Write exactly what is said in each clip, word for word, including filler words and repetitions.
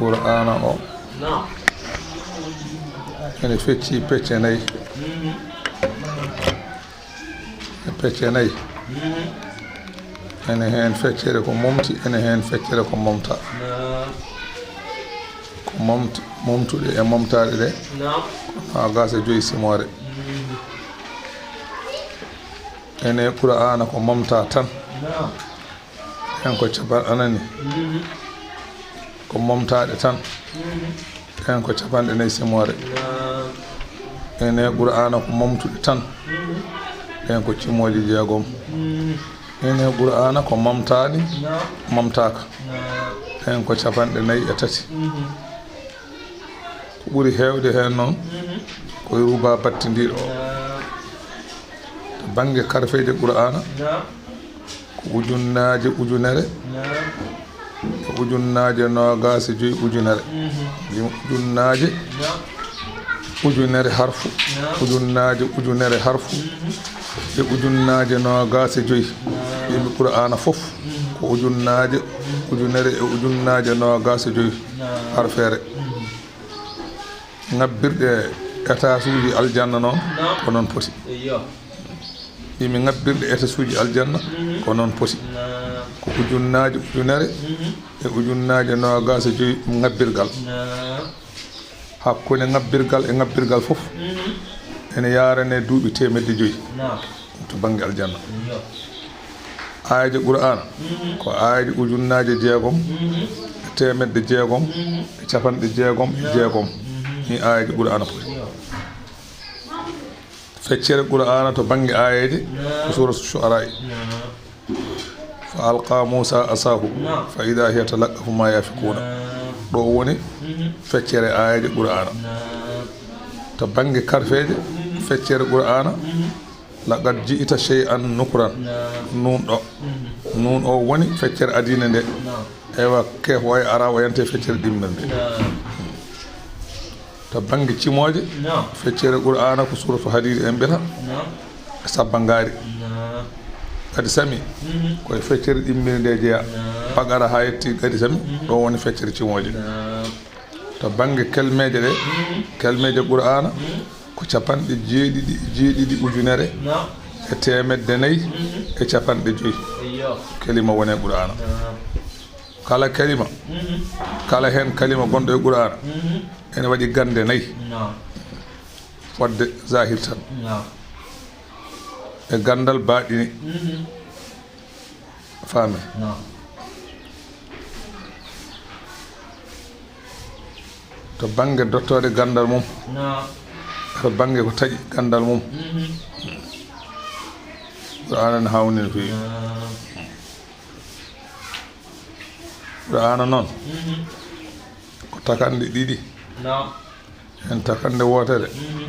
Qur'aana o Naam. Ene fecci pecce nayi. Mhm. E pecce nayi. Mhm. Ene heen feccere ko momti, ene heen feccere ko momta. Naam. Ko momti, momtuɗe e momtaaɗe ɗe, Naam. Ko noogaas e joyi simoore. Mhm. Ene Qur'aana ko momta tan. Naam. Heen ko capan-, anani. Mhm. Ko momtaaɗe tan. Mhm. Heen ko capanɗe nayi simoore. Naam. Ene Qur'aana ko momtuɗe tan. Mhm. Heen ko cimooje jeegom. Mhm. Ene Qur'aana ko momtaaɗe, Naam. momtaaka. Naam. Heen ko capanɗe nayi e tati. Mhm. Ko ɓuri heewde heen noon, Mhm. ko e ruba battindiiɗo o. Naam. To bannge karfeeje Qur'aana, Naam. ko ujunnaaje ujunere Naam. e ujunnaaje noogaas e joyi ujunere. Mhm. Mbiymi ujunnaaje Naam. ujunere harfu, Naam. ujunnaaje ujunere harfu, Mhm. e ujunnaaje noogaas e joyi. Naam. Mbiymi Qur'aana fof Mhm. ko ujunnaaje ujunere e ujunnaaje noogaas e joyi Naam. harfeere. Mhm. Ŋabbirɗe etasuuji aljanna noon Naam. ko noon poti. Eyyo. Mbiymi ŋabbirɗe etasuuji aljanna Mhm. ko noon poti. Naam. Ko ujunnaaje ujunere Mhm. e ujunnaaje noogaas e joyi ŋabbirgal. Naam. Hakkunde ŋabbirgal e ŋabbirgal fof Mhm. ene yaarane duuɓi teemedde joyi Naam. to bannge aljanna. Eyyo. Aayeeje Qur'aana Mhm. ko aayeeje ujunnaaje jeegom Mhm. e teemedde jeegom Mhm. e capanɗe jeegom e Naam. jeegom. Mhm. Ni aayeeje Qur'aana poti. Eyyo. Feccere Qur'aana to bannge aayeeje ko Naam. Suuratu Shu'araa'i. Naam. Fa alqaa Muusaa asaahu Naam. fa idaa hiya talaqafu maa yafikuuna. Naam. Ɗo woni Mhm. feccere aayeeje Qur'aana. Naam. To bannge karfeeje, Mhm. feccere Qur'aana, Mhm. laqad ji'ta shay'an nukran. Naam. Nuun ɗo. Mhm. Nuun o woni feccere adiinde nde. Naam. Eywa, keef o e ara o yante feccere ɗimmirde. Naam. To bannge cimooje, Naam. feccere Qur'aana ko Suuratu Hadiid en mbiyata. Naam. Sabba ngaari. Naam. Qad sami. Mhm. Ko e feccere ɗimmirde nde jeyaa. Naam. Baqara haa yetti Qad sami. Mhm. Ɗo woni feccere cimooje. Naam. To bannge kelmeeje ɗe, Mhm. kelmeeje Qur'aana Mhm. ko capanɗe jeeɗiɗi, jeeɗiɗi ujunere Naam. e teemedde nayi Mhm. e capanɗe joyi. Eyyo. Kelima woni e Qur'aana. Naam. Kala kalima, Mhm. kala heen kalima gonɗo e Qur'aana, Mhm. ene waɗi gannde nayi. Naam. Fodde zahir tan. Naam. E ganndal baaɗini. Mhm. Faame. Naam. To bannge dottoode ganndal mum. Naam. To bannge ko taƴi ganndal mum. Mhm. Qur'aana ne haawnii no feewi. Naam. Qur'aana noon, Mhm. ko takanɗe ɗiɗi. Naam. Heen takande wootere, Mhm.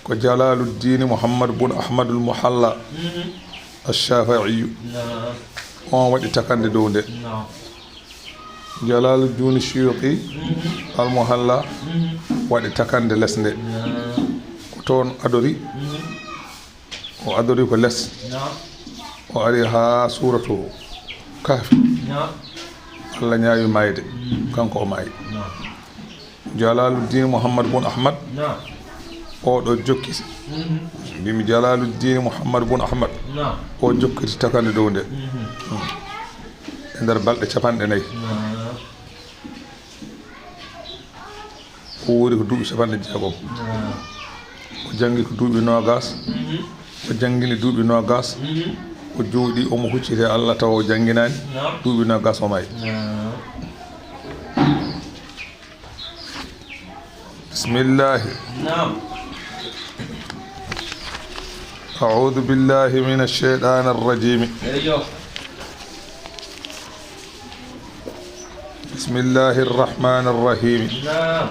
ko Jalaaluddiini Muhammad bun Ahmadul Muhalla Mhm. Ash-Shaafi'iyu. Naam. Oon waɗi takande dow nde. Naam. Jalaaluddiini Suyuuti Mhm. Al Muhalla Mhm. waɗi takande les nde. Naam. Ko toon adori Mhm. O adori ko les. Naam. O ari haa Suuratu Kahfi. Naam. Allah ñaawi maayde. Mm. Kanko o maayi. Naam. Jalaaluddin Muhammad bun Ahmad. Naam. O ɗo jokkiti. Mhm. Mbimi Jalaaluddin Muhammad bun Ahmad. Naam. O jokkiti takande dow nde. Mhm. Mm. E nder balɗe capanɗe nayi. Naam. O wuuri ko duuɓi capanɗe jeegom. Naam. O janngi ko duuɓi noogaas. Mhm. O janngini duuɓi noogaas. Mhm. O jooɗii, omo hucciti e Allah, tawa o jannginaani. Naam. Duuɓi noogaas o maayi. Naam. Bismillaahi. Naam. أعوذ بالله من الشيطان الرجيم. Eyyo. بسم الله الرحمن الرحيم. Naam.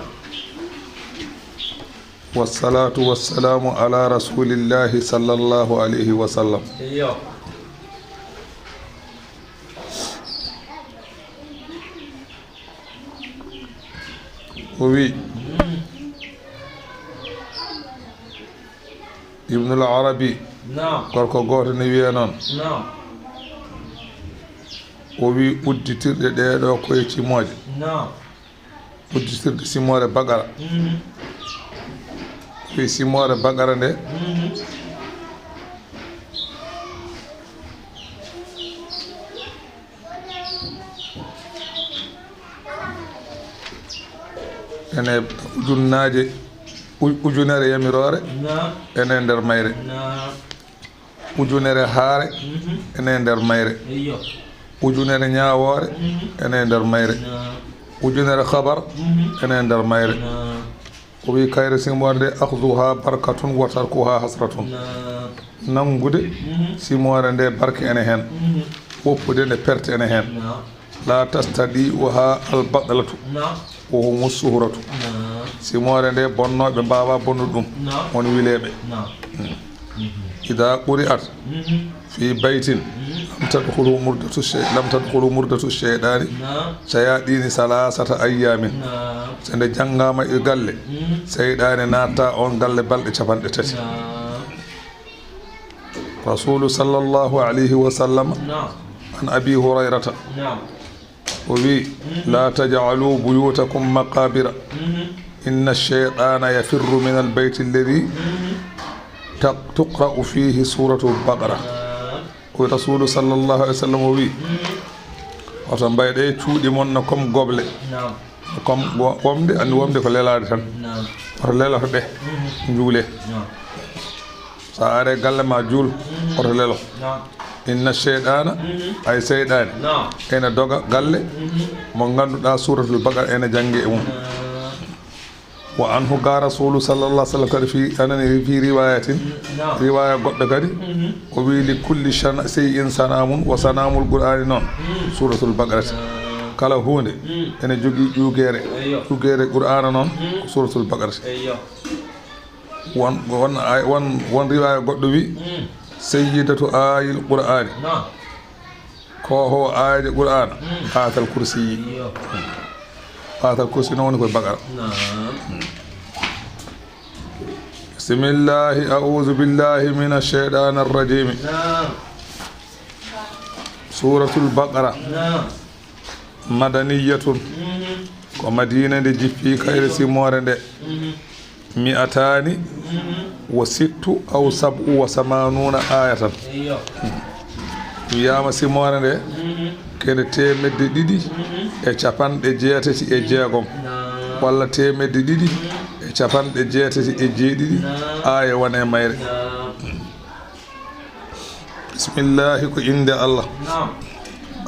والصلاة والسلام على رسول الله صلى الله عليه وسلم. Eyyo. O wi, Mm. Ibnul Arabi, Naam. gorko gooto ne wiya noon, Naam. O wi udditirɗe ɗee ɗoo ko e cimooje. Naam. Udditirde simoore Baqara. Mhm. Ko e simoore Baqara nde. Mhm. Ene ujunnaaje, u-, ujunere yamiroore. Naam. Ene nder mayre. Naam. Ujunere haare. Mhm. Ene nder mayre. Eyyo. Ujunere ñaawoore. Mhm. Ene nder mayre. Naam. Ujunere habar. Mhm. Ene nder mayre. Naam. O wi kayre simoore nde, "Akhduha barkatun wa tarkuha hasratun." Naam. Nanngude. Mhm. Simoore nde barke ene heen. Mhm. Woppude nde perte ene heen. Naam. "La tastadi'uha al-batalatu." Naam. "Wa humu suhratu." Naam. Simoore nde bonnooɓe mbaawaa bonnude ɗum. Naam. On wileeɓe. Naam. Mhm. "Idha quri'at." Mhm. "Fi baytin." Mhm. "Lam tadkhulu murdatu shay-, lam tadkhulu murdatu shaytani." Naam. "Shayatini salasata ayyamin." Naam. So nde janngaama e galle. Mhm. Seyɗaane naata on galle balɗe capanɗe tati. Naam. Rasulu sallallahu alayhi wa sallam. Naam. An Abi Hurayrata. Naam. O wi, mhm, "La taj'alu buyutakum maqabira. Mhm. Inna shaytana yafirru min al-bayti alladhi, mhm, taq-, tuqra'u fihi suratul Baqara." Naam. O wi, Rasulu sallallahu alayhi wa sallam o wi, mhm, "Oto mbayɗe cuuɗi mon no comme goble." Naam. Comme wo-, womde, anndi womde ko lelaade tan. Naam. Oto leloto ɗe, mhm, njuule. Naam. So a aree galle ma juul, mhm, oto lelo. Naam. Inna shaytana, mhm, ay seyɗaane, naam, ene doga galle, mhm, mo ngannduɗaa Suuratul Baqara ene jannge e mum. Naam. Wa anhu ga Rasulu sallallahu alaihi wasallam kadi fi, anani fi riwayatin, naam, riwaya goɗɗo kadi, mhm, o wi, "Li kulli shana-, shay'in sanamun," wa sanamul Qur'ani noon, mhm, Suuratul Baqara. Naam. Kala huunde, mhm, ene jogii ƴuugeere. Eyyo. Ƴuugeere Qur'ana noon, mhm, ko Suuratul Baqara. Eyyo. Won, won ay-, won, won riwaya goɗɗo wi, mm, "Sayyidatu ayil Qur'ani." Naam. Ko ho ayde Qur'ana, mm, Ayatal Kursi. Iyo. Ayatal Kursi noon woni koye Baqara. Naam. Bismillahi, a'udhu billahi minash shaytanir rajim. Naam. Suratul Baqara. Naam. Madaniyatun. Mhm. Ko Madina nde jippi, kayre simoore nde. Mhm. Mi'atani, mhm, wa sittu aw sab'u wa samanuna ayatan. Eyyo. Wiyaama simoore nde, mhm, kene teemedde ɗiɗi, mhm, e capanɗe jeetati e jeegom. Naam. Walla teemedde ɗiɗi, mhm, e capanɗe jeetati e jeeɗiɗi. Naam. Aaya won e mayre. Naam. Bismillahi ko innde Allah. Naam.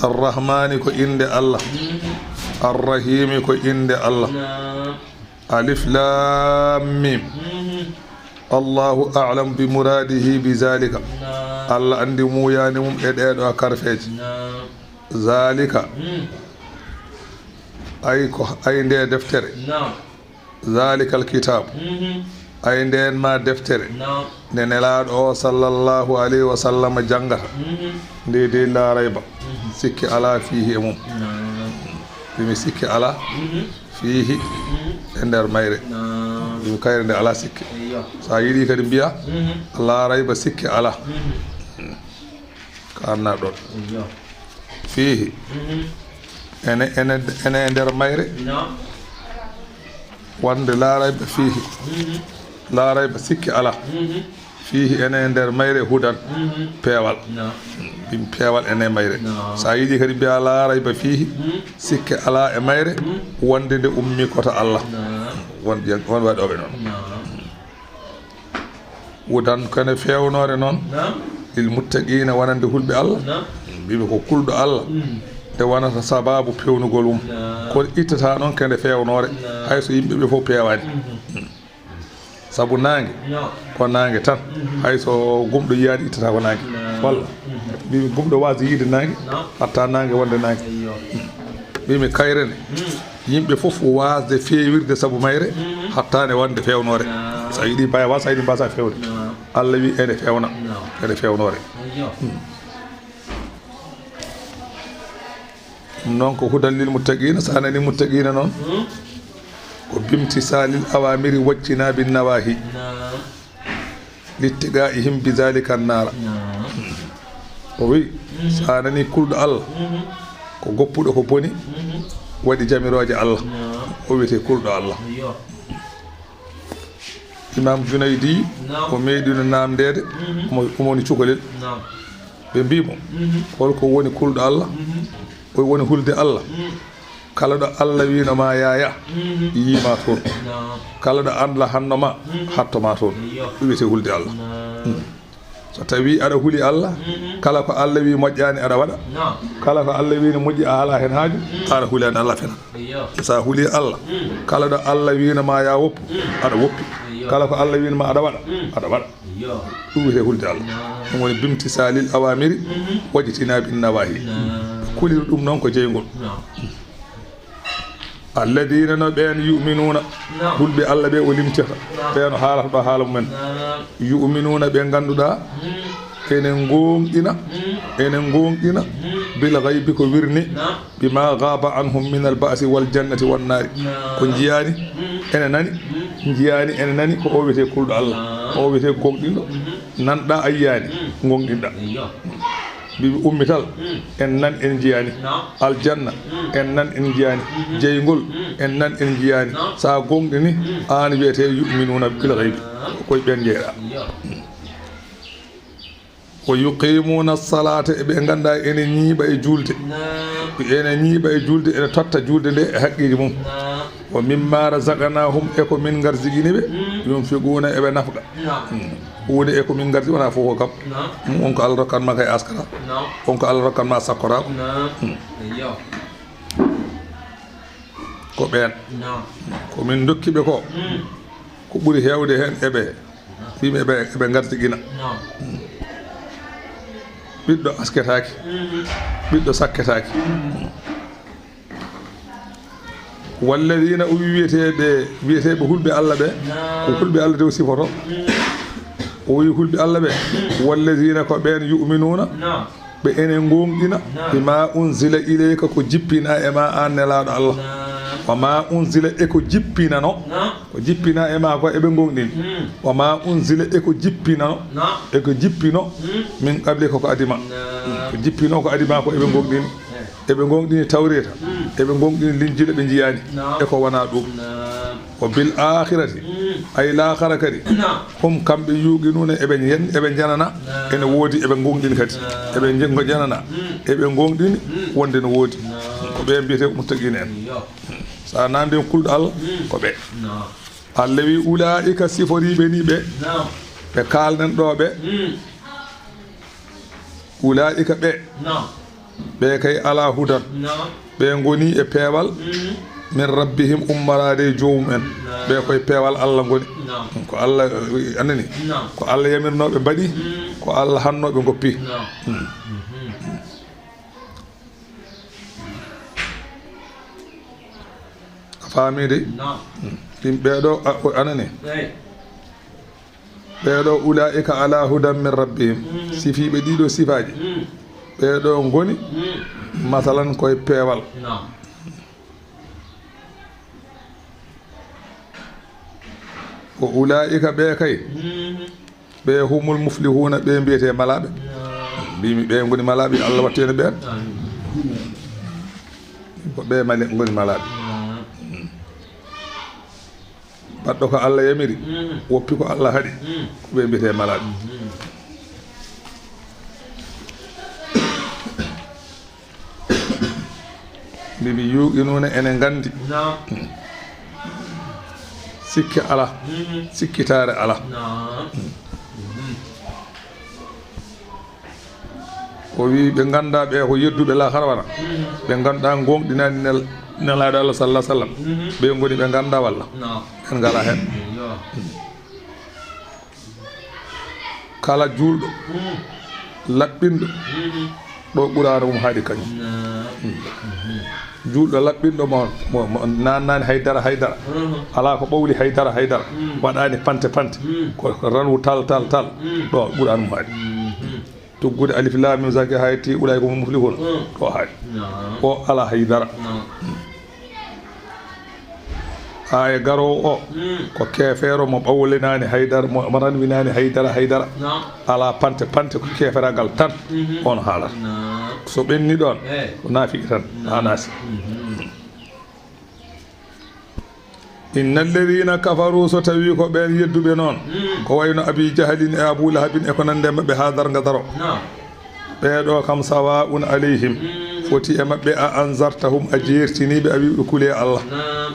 Arrahmani ko innde Allah. Mhm. Arrahimi ko innde Allah. Naam. Alif Lam Mim. Mhm. Allahu a'lam bi muradihi bi zalika. Naam. Allah anndi muuyani mum e ɗee ɗoo karfeeje. Naam. Zalika. Mm. Ay ko, ay nde deftere. Naam. Zalikal kitab. Mhm. Ay ndeen ma deftere. Naam. Nde Nelaaɗo o sallallahu alayhi wa sallam janngata. Mhm. Nde dey la rayba. Mhm. Sikke alaa fiihi e mum. Naam. Mbiimi sikke alaa, mhm, fiihi, mhm, e nder mayre. Naam. Mbiimi kayre nde alaa sikke. Eyyo. So a yiɗi kadi mbiya, mhm, la rayba sikke alaa. Mhm. Ko anna ɗon. Eyyo. Fiihi. Mhm. Ene, ene, ene e nder mayre. Naam. Wonde la rayba fiihi. Mhm. La rayba sikke alaa. Mhm. Fiihi ene e nder mayre hudan. Mhm. Peewal. Naam. Mbiimi peewal ene e mayre. Naam. So a yiɗi kadi mbiya la rayba fiihi, mhm, sikke alaa e mayre, mhm, wonde nde ummi ko to Allah. Naam. Won, won waɗooɓe noon. Naam. Hudan ko ene feewnoore noon. Naam. Lil muttaqiina wonande hulɓe Allah. Naam. Mbiimi ko kulɗo Allah. Mm. Nde wonata sababu peewnugol mum. Naam. Kono ittata noon ko ene feewnoore. Naam. Hay so yimɓe ɓe fof peewaani. Mhm. Sabu naange, naam, ko naange tan. Mhm. Hay so gumɗo yiyaani ittata ko naange. Naam. Walla? Mhm. Mbiimi gumɗo waasde yiide naange, naam, hatta naange wonde naange. Eyyo. Mbiimi kayre ne. Mm. Yimɓe fof waasde feewirde sabu mayre, mhm, hatta ne wonde feewnoore. Naam. So a yiɗi mbaawa, so a yiɗi mbaasa feewde. Naam. Allah wi ene feewna. Naam. Ene feewnoore. Eyyo. Hmm. Ɗum noon ko hudan lil muttaqiina, so a nani muttaqiina noon, hmm, ko bimtisalil awamiri wajtinabi nawahi. Naam. Littiqaihim bi zalika nara. Naam. O wi, hmm, so a nani kulɗo Allah, hmm, Ko goppuɗo ko boni, waɗi jamirooje Allah. O wiyetee kulɗo Allah. Imam Junaydi, o meeɗino naamndeede, omo, omo woni cukalel. Ɓe mbii mo, "Hol ko woni kulɗo Allah?" O woni hulde Allah. Kala ɗo Allah wiino ma yaaya, yiima toon. Kala ɗo Allah hanno ma, hatto ma toon. Ɗum wiyetee hulde Allah. So tawi aɗa huli Allah, kala ko Allah wi moƴƴaani aɗa waɗa. Kala ko Allah wi ne moƴƴi a alaa heen haaju, aɗa hulaani Allah fena. Sa huli Allah, kala ɗo Allah wiino ma ya woppu, aɗa woppi. Kala ko Allah wiino ma aɗa waɗa, aɗa waɗa. Ɗum wiyetee hulde Allah. Ɗum woni bimtisalil awamiri, wajtinabi nawahi. Kuliri ɗum noon ko jeyngol. Alladina no ɓeen yu'minuna, hulɓe Allah ɓe o limtirta. Ɓeen o haalata ɗo haala mumen. Yu'minuna, ɓe ngannduɗaa ene ngoongɗina, ene ngoongɗina bil gaybi, ko wirni, bima gaba anhum min al ba'si wal jannati wan naari. Ko njiyaani, ene nani, njiyaani, ene nani, ko o wiyetee kulɗo Allah, o wiyetee goongɗinɗo. Nanɗaa a yiyaani, ngoongɗinɗaa. Mbiimi ummital, en nan en njiyaani. Aljanna, en nan en njiyaani. Jeyngol, en nan en njiyaani. So a goongɗini, aan wiyetee yu'minuna bil gaybi. Ko koye ɓeen njeyɗaa. Wa yuqimuna salata, e ɓe nganndaa ene ñiiɓa e juulde. Ene ñiiɓa e juulde, ene totta juulde nde e haqqeeji mum. Wa mimma razaqnahum, e ko min ngarsigini ɓe, yunfiquna, eɓe nafqa. Huunde e ko min ngardi wonaa fof ko kam. On ko Allah rokkan ma kay askata. On ko Allah rokkan ma sakkotaako. Ko ɓeen. Ko min ndokki ɓe ko. Ko ɓuri heewde heen eɓe. Mbiimi eɓe, eɓe ngardi gina. Ɓiɗɗo asketaaki. Ɓiɗɗo sakketaaki. Walladina, o wi wiyeteeɓe, wiyeteeɓe hulɓe Allah ɓe, ko hulɓe Allah de o sifoto. O wi hulɓe Allah ɓe, walladina, ko ɓeen yu'minuna, ɓe ene ngoongɗina, bima unzila ilayka, ko jippina e ma aan nelaaɗo Allah. Wa ma unzila, e ko jippinano, ko jippina e ma ko eɓe ngoongɗini. Wa ma unzila, e ko jippinano, e ko jippino, min qablika, ko adima. Ko jippino ko adima ko eɓe ngoongɗini. Eɓe ngoongɗini Tawreeta, eɓe ngoongɗini Linjiila, ɓe njiyaani e ko wonaa ɗum. Wa bil akhirati, ay laakhara kadi, hum, kamɓe, yuqinuna, eɓe njen-, eɓe njanana, ene woodi, eɓe ngoongɗini kadi, eɓe nje-, ngo njanana, eɓe ngoongɗini wonde no woodi. Ko ɓe mbiyetee ko muttaqiina en. So a naamndii kulɗo Allah, ko ɓe. Allah wi, ulaa'ika, siforiiɓe ni ɓe, ɓe kaalnen ɗo ɓe. Ulaa'ika ɓe, ɓe kay alaa hudan. Ɓe ngoni e peewal min rabbihim, ummoraade e joomum en. Ɓe koye peewal Allah ngoni. Ko Allah, eh, anani. Ko Allah yamirnoo ɓe mbaɗi, ko Allah hannoo ɓe ngoppi. A faami de? Ɗin ɓeeɗo, a, o, anani. Ɓeeɗo, ulaa'ika ala hudan min rabbihim. Sifiiɓe ɗiɗo sifaaji. Ɓeeɗo ngoni, masalan, koye peewal. Wa ulaa'ika, ɓe kay, ɓe humul muflihuuna, ɓe mbiyetee malaaɓe. Mbiimi ɓe ngoni malaaɓe, Allah wattu en e ɓeen. Ko ɓe male-, ngoni malaaɓe. Baɗɗo ko Allah yamiri, woppi ko Allah haɗi, ko ɓe mbiyetee malaaɓe. Mbiimi yuuqinuuna, ene nganndi. Sikke alaa, sikkitaare alaa. O wi ɓe nganndaa ɓe ko yedduɓe laakhara wana. Ɓe nganndaa ngoongɗinaani nel-, nelaaɗo Allah sallallahu alaihi wasallam. Ɓe ngoni ɓe nganndaa walla? Ɓe ngalaa heen. Kala juulɗo, laɓɓinɗo, ɗo Qur'aana mum haaɗi kañum. Juulɗo laɓɓinɗo mo, mo, mo naannaani hay dara, hay dara. Alaa ko ɓawli hay dara, hay dara. Waɗaani pante, pante. Ko, ko ranwu tal, tal, tal. Ɗo Qur'aana mum haaɗi. Tuggude alif laam miim zaki hay ti ulaa'ika humul muflihuun. Ɗo haaɗi. O alaa hay dara. Aaya garoowo o, ko keefeero mo ɓawlinaani hay dara, mo, mo ranwinaani hay dara, hay dara. Alaa pante, pante ko keeferaagal tan. On haalata. So ɓenni ɗon, eh, ko naafiki tan, naam, a naasi. Mhm. Inna alladhina kafaru, so tawi ko ɓen yedduɓe noon, mm, ko wayno Abi Jahlin e Abu Lahabin e ko nande maɓɓe haa darnga daro. Naam. Ɓee ɗo kam, sawa'un alayhim, mm, foti e maɓɓe, a anzartahum, a jeertiniiɓe, a wi'uɓe kule Allah. Naam.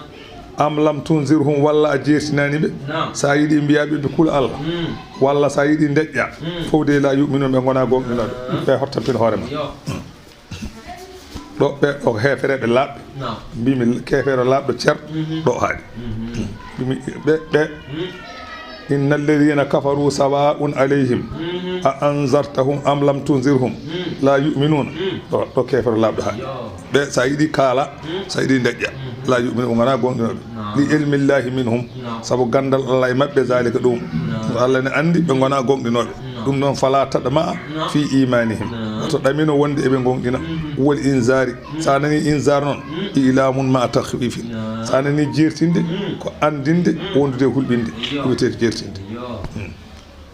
Am lam tunzirhum, walla a jeertinaani ɓe. Naam. So a yiɗi mbiyaa ɓe ɓe kula Allah, mm, walla so a yiɗi ndeƴƴa, mm, fof de la yu'minun, ɓe ngonaa goongɗinooɓe. Naam. Ɓe hottanpin hoore ma. Yo. Ɗo ɓe, o heefereɓe laaɓɓe. Naam. Mbimi keefeero laaɓɗo cer, mhm, ɗo haaɗi. Mhm. Mbimi ɓe, ɓe. Mhm. Inna alladhina kafaru sawa'un alayhim, mhm, a anzartahum am lam tunzirhum, mhm, la yu'minun. Mhm. Ɗo, ɗo keefeero laaɓɗo haaɗi. Yo. Ɓe, so a yiɗi kaala, mhm, so a yiɗi ndeƴƴa. Mhm. La yu'minun, ɓe ngonaa goongɗinooɓe. Naam. Li ilmillahi minhum. Naam. Sabu ganndal Allah e maɓɓe, zalika ɗum. Naam. Ɗum Allah ne anndi ɓe ngonaa goongɗinooɓe. Naam. Ɗum noon, fala tadma'a, naam, fi imanihim. Naam. Woto ɗamino wonde eɓe goongɗina. Mhm. Wal inzari. Mhm. So a nani inzar noon, mhm, ilamun ma takhwifin. Naam. So a nani jeertinde, mhm, ko anndinde, mhm, wondude e hulɓinde. Yo. Ko wiyetee jeertinde. Yo. Hmm.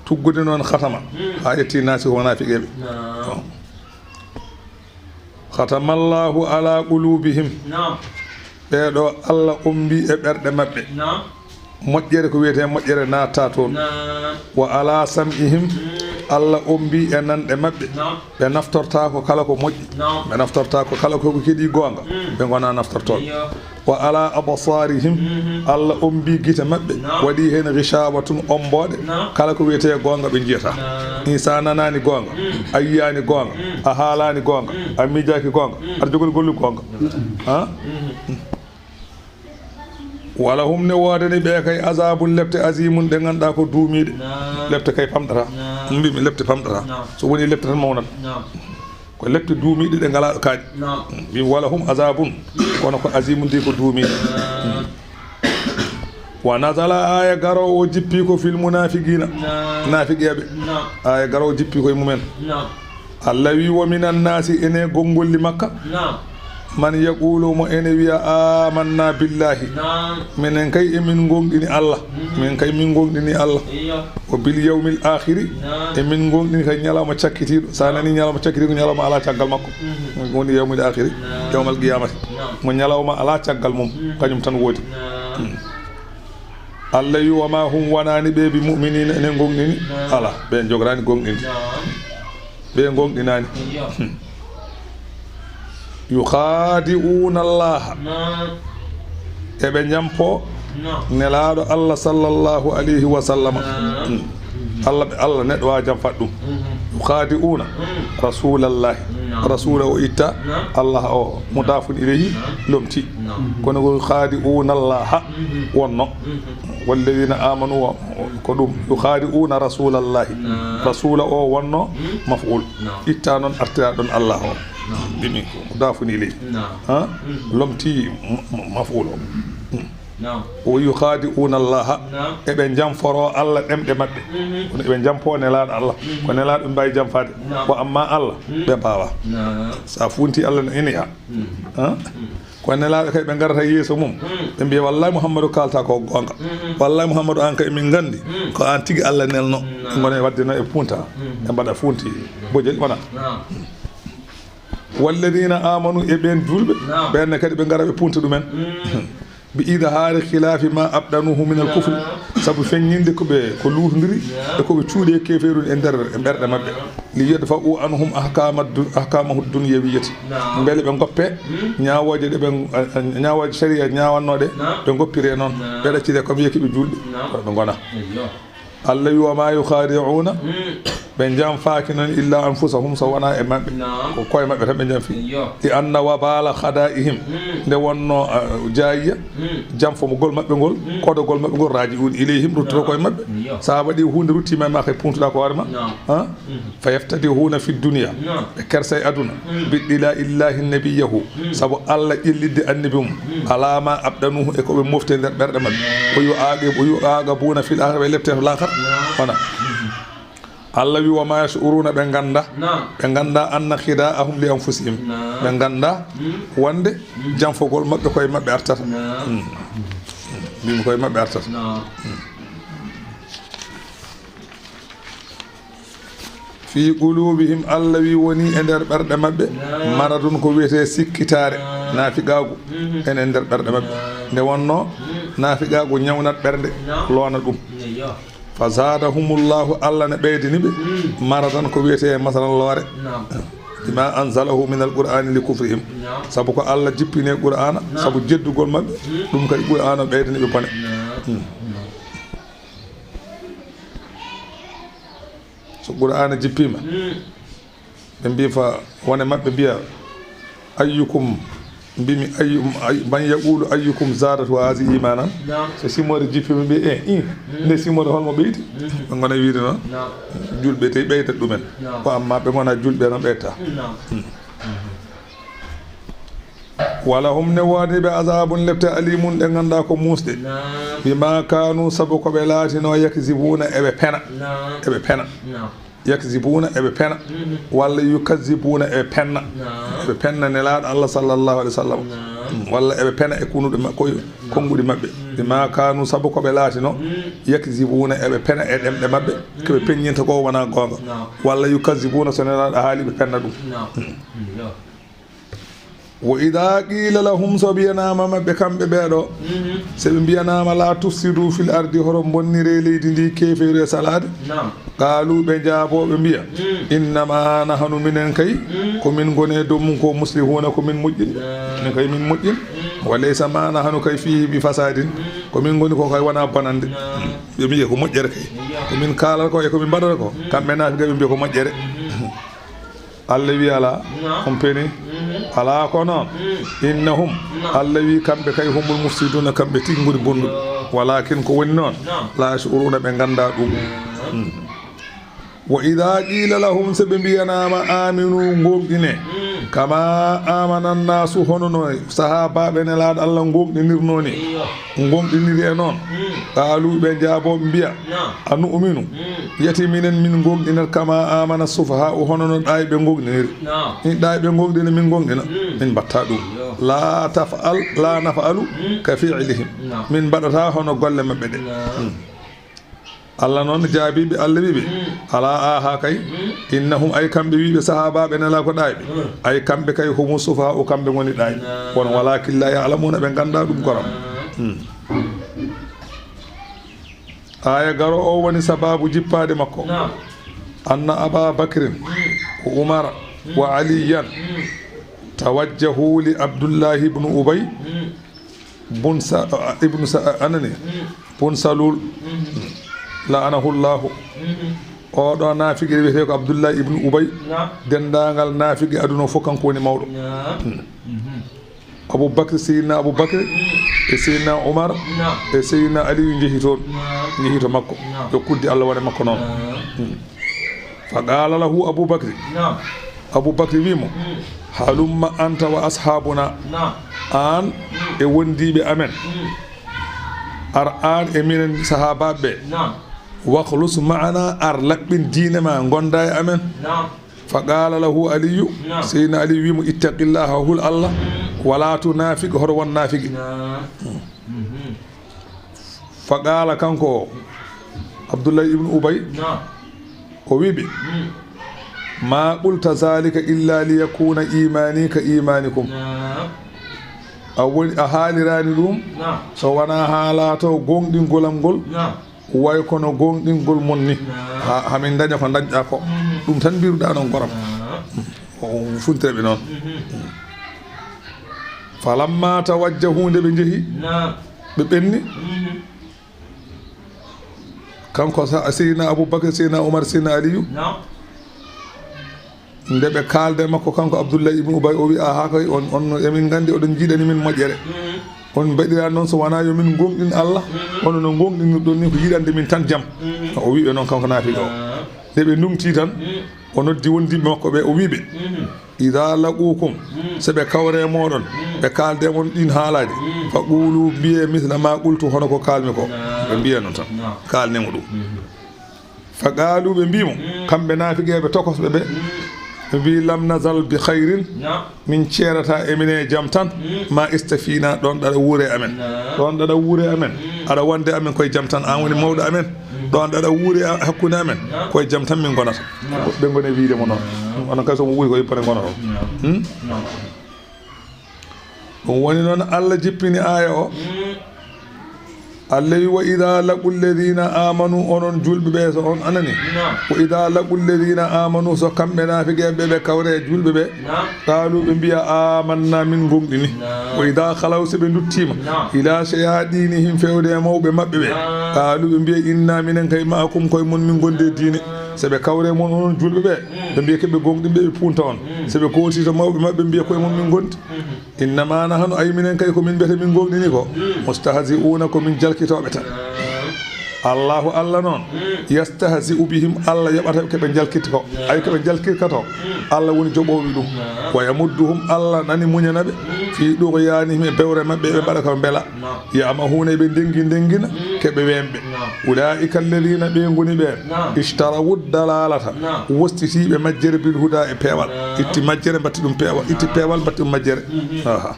Tuggude noon khatama. Hmm. Haa yetti naasi ko munafiqeeɓe. Naam. Khatamallahu ala qulubihim. Naam. Ɓee ɗo Allah ombi e ɓerɗe maɓɓe. Naam. Moƴƴere ko wiyetee moƴƴere naattaa toon. Naam. Wa ala sam'ihim. Hmm. Allah ombi e nanɗe maɓɓe. Naam. Ɓe naftortaako kala ko moƴƴi. Naam. Ɓe naftortaako kala ko keɗii goonga. Hmm. Ɓe ngonaa naftortooɓe. Iyo. Wa ala absarihim, mhm, Allah ombi gite maɓɓe, naam, waɗi heen gishawatun, omboɗe. Naam. Kala ko wiyetee goonga ɓe njiyata. Naam. Ni so a nanaani goonga, mm, a yiyaani goonga, mm, a haalaani goonga, mm, a miijaaki goonga, mm, aɗa jogori gollude goonga. Mm. Ha? Mm. Wala hum, ne woodani ɓe kay azabun, lepte, azimun, ɗe ngannduɗaa ko duumiiɗe. Naam. Lepte kay pamɗata. Naam. Mbimi lepte pamɗata. Naam. So woni lepte tan mawnata. Naam. Ko lepte duumiiɗe ɗe ngalaa kaaƴe. Naam. Wi wala hum azabun, kono ko azimu ndi ko duumiiɗe. Naam. Wa nazala, aya garoowo o jippi ko fil munafiqina. Naam. Naafiqeeɓe. Naam. Aya garoowo jippi ko e mumen. Naam. Allah wi wa minan nasi, ene gonngolli makka. Naam. Man yaqulu, mo ene wiya amanna billahi. Naam. Minen kay emin gonɗini Allah. Mhm. Min kay min gonɗini Allah. Iyo. Wa bil yawmil akhiri. Naam. Emin gonɗini kay ñalawma cakkitiiɗo. So a nani ñalawma cakkitiiɗo, ñalawma alaa caggal makko. Mhm. Mo woni yawmil akhiri, naam, yawmal qiyamati. Naam. Mo ñalawma alaa caggal mum, mhm, kañum tan woodi. Naam. Hmm. Allah wi wa ma hum, wonaani ɓe bi mu'minina, ene gonɗini. Naam. Alaa, ɓe jogoraani gonɗinde. Naam. Ɓe gonɗinaani. Iyo. Hmm. Yukhadi'una Allaha. Naam. Eɓe njampo, naam, Nelaaɗo Allah sallallahu alayhi wa sallam. Naam. Hmm. Allah ɓe, Allah neɗɗo waawa jamfat ɗum. Mhm. Yukhadi'una, hmm, rasulallahi. Naam. Rasula o itta, naam, Allah o mudafun ilayhi, naam, lomti. Naam. Kono ko yukhadi'una Allaha, mhm, wonno. Mhm. Walladhina amanu wa, ko ɗum, yukhadi'una rasulallahi. Naam. Rasula o wonno, hmm, maf'ul. Naam. Itta noon artira ɗon Allah o. Naam. Bimi ko dafuni ley. Naam. Ha? Hmm. Lomti m-, m-, maf'ul o. Hmm. Naam. Wa yukhadi'una Allaha. Naam. Eɓe jamforo Allah ɗemɗe maɓɓe. Mhm. Kono eɓe jampo Nelaaɗo Allah. Mhm. Ko Nelaaɗo ɓe mbaawi jamfaade. Naam. Ko amma Allah, hmm, ɓe mbaawaa. Naam. So a funti Allah ne ene ya. Hmm. Ha? Hmm. Ko Nelaaɗo kay ɓe ngarata yeeso mum, mm, ɓe mbiya, "Wallahi Muhammadu kaalata ko goonga. Mm-hmm. Wallahi Muhammadu, aan kay min nganndi, mm, ko aan tigi Allah nelno." Mm. Ɓe ngona e waɗde no e punta, mm, ɓe mbaɗa funti bojel wona. Naam. Walladina amanu, e ɓeen juulɓe, naam, ɓeen ne kadi ɓe ngara ɓe punta ɗumen. Mm. Bi idhaari khilaafi ma abdanuhu min al kufri, naam, sabu feññinde ko ɓe, ko luutondiri, naam, e ko ɓe cuuɗi e keefeeru e nder, e ɓerɗe maɓɓe. Li yadfa'u anhum ahkama du-, ahkamahu dunyawiyyati. Naam. Mbele ɓe ngoppe, hmm, ñaawooje ɗe ɓe, eh, eh, ñaawooje sariya ñaawannooɗe, naam, ɓe ngoppire noon. Naam. Ɓe ɗaccire comme yeki ɓe juulɓe. Naam. Kono ɓe ngona. Eyyo. Allah wi, "Wa ma yukhadi'una." Hmm. Ɓe jamfaaki noon illa anfusahum, so wonaa e maɓɓe. Naam. Ko koye maɓɓe tan ɓe jamfi. Eyyo. Li anna wabala khada'ihim. Hmm. Nde wonno, eh, jaayiya, hmm, jamfomogol maɓɓe ngol, hmm, kodogol maɓɓe ngol, raji'un ilayhim, ruttoto, naam, koye maɓɓe. Eyyo. So a waɗi huunde ruttiima e ma kay, puntuɗaa ko hoore ma. Naam. Ha? Hmm. Fa yaftadihuna fi dunya. Naam. Ɓe kersa e aduna. Mm. Bi dila illahi nabiyahu. Mm. Sabu Allah ƴellidde annabi mum. Mm. Ala ma abdanuhu, e ko ɓe mofte nder ɓerɗe maɓɓe. Mm. O yu aaɓe, o yu aaɓe buna fil akhirah, ɓe lepte to laakhara. Mm. Wona. Mm. Allah wi, "Wa ma yash'uruna," ɓe ngannda. Naam. Ɓe ngannda anna khida'ahum li anfusihim. Naam. Ɓe ngannda, mm, wonde, mm, jamfogol maɓɓe koye maɓɓe artata. Naam. Mm. Mbimi koye maɓɓe artata. Naam. Mm. Fi qulubihim, Allah wi woni e nder ɓerɗe maɓɓe, naam, maradun, ko wiyetee sikkitaare, naam, naafiqaagu, mhm, ene e nder ɓerɗe maɓɓe. Naam. Nde wonnoo, mhm, naafiqaagu ñawnat ɓernde, naam, loona ɗum. Eyyo. Fa zaadahumullahu, Allah ne ɓeydini ɓe, mhm, maradan, ko wiyetee masalan loore. Naam. Bima anzalahu min alqur'ani li kufrihim. Naam. Sabu ko Allah jippini Qur'aana, naam, sabu jeddugol maɓɓe, mhm, ɗum kadi Qur'aana ɓeydani ɓe bone. Naam. Hmm. Naam. So Qur'aana jippiima, hmm, ɓe mbiya fa wone maɓɓe mbiya, "Ayyukum," mbimi, "ayyum-, ay-, man yaqulu ayyukum zadatu hazihi imanan?" Naam. So simoore jippiima, mbiya, "Eh, in, hmm, nde simoore holmo ɓeydi?" Hmm. Ɓe ngona wiide noon. Naam. Julɓe tey ɓeydat ɗumen. Naam. Ko amma ɓe ngona julɓe noon ɓeyta. Naam. Hmm. Wala hum ne woodi ɓe azabun lepte alimun ɗe ngannduɗaa ko muusɗe. Naam. Bima kanu sabu ko ɓe laatinoo yakzibuna eɓe pena. Naam. Eɓe pena. Naam. Yakzibuna eɓe pena. Mhm. Walla yukazibuna eɓe penna. Naam. Eɓe penna Nelaaɗo Allah sallallahu alaihi wasallam. Naam. Mm, walla eɓe pena e kunuɗe ma-, koy-, naam, konnguɗi maɓɓe. Mhm. Bima kanu sabu ko ɓe laatinoo. Mhm. Yakzibuna eɓe pena e ɗemɗe maɓɓe. Ko ɓe, mhm, peññinta ko wona goonga. Naam. Walla yukazibuna so Nelaaɗo haali ɓe penna ɗum. Naam. Mm. Mm, yo. Wa idha qila lahum, so mbiyanaama maɓɓe kamɓe ɓeeɗo, mhm, so ɓe mbiyanaama, "La tufsidu fil ardi," hoto mbonnire leydi ndi, keefeeru e salaade. Naam. Qaalu, ɓe njaabo, ɓe mbiya, mhm, "Innama nahnu, minen kay, mhm, ko min ngoni e dow mum ko muslihuna, ko min moƴƴin." Naam. Min kay min moƴƴin. Mhm. Wa laysa ma nahnu kay fihi bi fasadin. Mhm. Ko min ngoni ko kay wona bonande. Naam. Ɓe mbiya ko moƴƴere kay. Iya. Ko min kaalata ko e ko min mbaɗata ko. Mhm. Kamɓe naafiqe ɓe mbiya ko moƴƴere. Mhm. Allah wi alaa, naam, on peni, mhm, alaa ko noon. Mm. Innahum, naam, Allah wi kamɓe kay humul mufsiduna, kamɓe tigi ngoni bonnuɓe. Yo. Walakin ko woni noon, naam, la yashuruna, ɓe ngannda ɗum. Naam. Mm. Wa idha qila lahum, so ɓe mbiyanaama, "Aminu, ngoonɗine, mm, kama amana nnasu, hono no sahaabaaɓe Nelaaɗo Allah ngoonɗinirnoo ni." Iyo. Ngoonɗiniri e noon. Mm. Qaalu, ɓe njaabo, ɓe mbiya, naam, "Anu'minu, mm, yati minen min ngoonɗinat, kama amana sufahaa'u, hono no ɗaayɓe ngoonɗiniri." Naam. Min ɗaayɓe ngoonɗina, min ngoonɗina. Mm. Min mbatta ɗum. Yo. La taf'al, la naf'alu, mm, ka fi'lihim. Naam. Min mbaɗata hono golle maɓɓe ɗe. Naam. Mm. Allah noon jaabiiɓe, Allah wiɓe, mm, alaa, aha kay, mm, innahum, ay kamɓe wiɓe sahaabaaɓe Nelaaɗo ko ɗaayɓe, mm, ay kamɓe kay humu sufahaa'u, kamɓe ngoni ɗaayɓe. Naam. Kono walakin la ya'lamuna, ɓe ngannda ɗum koram. Naam. Mm. Aya garo o woni sababu jippaade makko. Naam. Anna Aba Bakrin, mm, wa Umara, mm, wa Aliyan, mm, tawajjahu li Abdullahi ibn Ubay, mm, bun Sa-, ibnu Sa-, anani, mm, bun Salul, mm, la'anahullahu. Mm. Oɗo naafiqe wiyetee ko Abdullahi ibnu Ubay. Naam. Denndaangal naafiqe aduna o fof, kanko woni mawɗo. Naam. Mm. Mhm. Abu Bakr, Seydina Abu Bakr, mm, e Seydina Umar, naam, e Seydina Aliyu njehi toon. Naam. Njehi to makko. Naam. Yo kuddi Allah wone makko noon. Naam. Mm. Fa qala lahu Abu Bakri. Naam. Abu Bakri wi mo, mm, "Halumma anta wa ashabuna." Naam. Aan, mm, e wondiiɓe amen. Mm. Ar aan e minen sahaabaaɓe ɓe. Naam. "Wakhlus ma'ana," ar laɓɓin diine ma, gonda e amen. Naam. Fa qala lahu Aliyu, naam, Seydina Ali wi mo, "Ittaqillaha, hul Allah, mm, wala tunafiq, hoto won naafigi." Naam. Mm. Mhm. Fa qala, kanko o, Abdullahi ibnu Ubay, naam, o wi ɓe, mm, "Ma qulta zalika illa liyakuna imani ka imanikum." Naam. A woni, a haalirani ɗum, naam, so wona haa laato goonɗingol am ngol, naam, way kono goonɗingol mon ni. Naam. Ha, hamin daña ko dañɗa ko. Mm. Ɗum tan mbiruɗa noon goram. Naam. O funtira ɓe noon. Mhm. Falamma tawajjahu, nde ɓe njehi, naam, ɓe ɓenni. Mhm. Kanko sa-, Seydina Abubakar, Seydina Umar, Seydina Aliyu. Naam. Nde ɓe kaalde makko, kanko Abdullahi ibnu Ubay, o wi, "Aha, kay on, on, emin nganndi oɗon njiɗani min moƴƴere. Mhm. On mbaɗira noon so wonaa yo min ngoongɗin Allah, mhm, kono no ngoongɗinirɗon ni ko yiɗande min tan jam." Mhm. O wi ɓe noon, kanko naafiqo o. Naam. Nde ɓe ndumti tan, mhm, o noddi wondiiɓe makko ɓe, o wi ɓe, mhm, "Idaa laquukum," mhm, so ɓe kawre e mooɗon, mhm, ɓe kaalde e mon ɗiin haalaaji, mhm, "fa quulu," mbiyee, "misla ma qultu," hono ko kaalmi ko. Naam. Ɓe mbiya noon tan. Naam. Kaalne mo ɗum. Mhm. Fa qaalu, ɓe mbii mo, mm, kamɓe naafiqeeɓe tokosɓe ɓe, mm, ɓe mbii, "Lam nazal bi khayrin." Naam. Min ceerataa e mine jam tan, mm, ma istafiina, ɗoon ɗaɗa wuure amen. Naam. Ɗoon ɗaɗa wuure amen, mm, aɗa wonde amen koye jam tan, aan woni mawɗo amen. Mm. Ɗon ɗaɗa wuuri a-, hakkunde amen, naam, koye jam tan min ngonata. Naam. Ɓe ngoni e wiide mo noon. Naam. Onon kay so mo wuuri ko yippane ngonoton. Naam. Hmm? Naam. Ɗum woni noon Allah jippini aaya o. Mm. Allah wi, "Wa idha laqul ladhina amanu," onon julɓe ɓe, so on anani. Naam. "Wa idha laqul ladhina amanu," so kamɓe naafiqeeɓe ɓe kawre e julɓe ɓe. Naam. Qaalu, ɓe mbiya, "Amanna, min gonɗini." Naam. Wa idha khalaw, so ɓe nduttiima. Naam. Ila shayatinihim, fewde e mawɓe maɓɓe ɓe. Naam. Qaalu, ɓe mbiya, "Inna, minen kay, ma'akum, koye mon min gondi e diine." Naam. So ɓe kawre mon, onon julɓe ɓe, mm, ɓe mbiya, "Keɓe gonɗinɓe, ɓe punta on." Mm. So ɓe kooti to mawɓe maɓɓe, mbiya, "Koye mon min gondi." Mm. "Innama nahnu," ay minen kay ko min mbiyata min gonɗini ko. Mm. "Mustahzi'una," ko min jalkitooɓe tan. Naam. Allahu Allah noon, mm, "Yastahzi'u bihim," Allah yoɓata ko ɓe jalkiti ko. Naam. Ay ko ɓe jalkirta ko, mm, Allah woni joɓoowi ɗum. Naam. "Wa yamudduhum," Allah nani muñana ɓe, mm, "fi tughyanihim," e bewre maɓɓe, ɓe mbaɗa ko mbela. Naam. "Ya'mahuna," ɓe ndengi ndengina, mm, keɓe wemɓe. Naam. "Ulaika alladhina," ɓe ngoni ɓeen, naam, "ishtarawu dalalata," naam, wostitiiɓe majjere, "bil huda," e peewal. Naam. Itti majjere, mbatti ɗum peewal. Itti peewal, mbatti ɗum majjere. Mhm. Aha.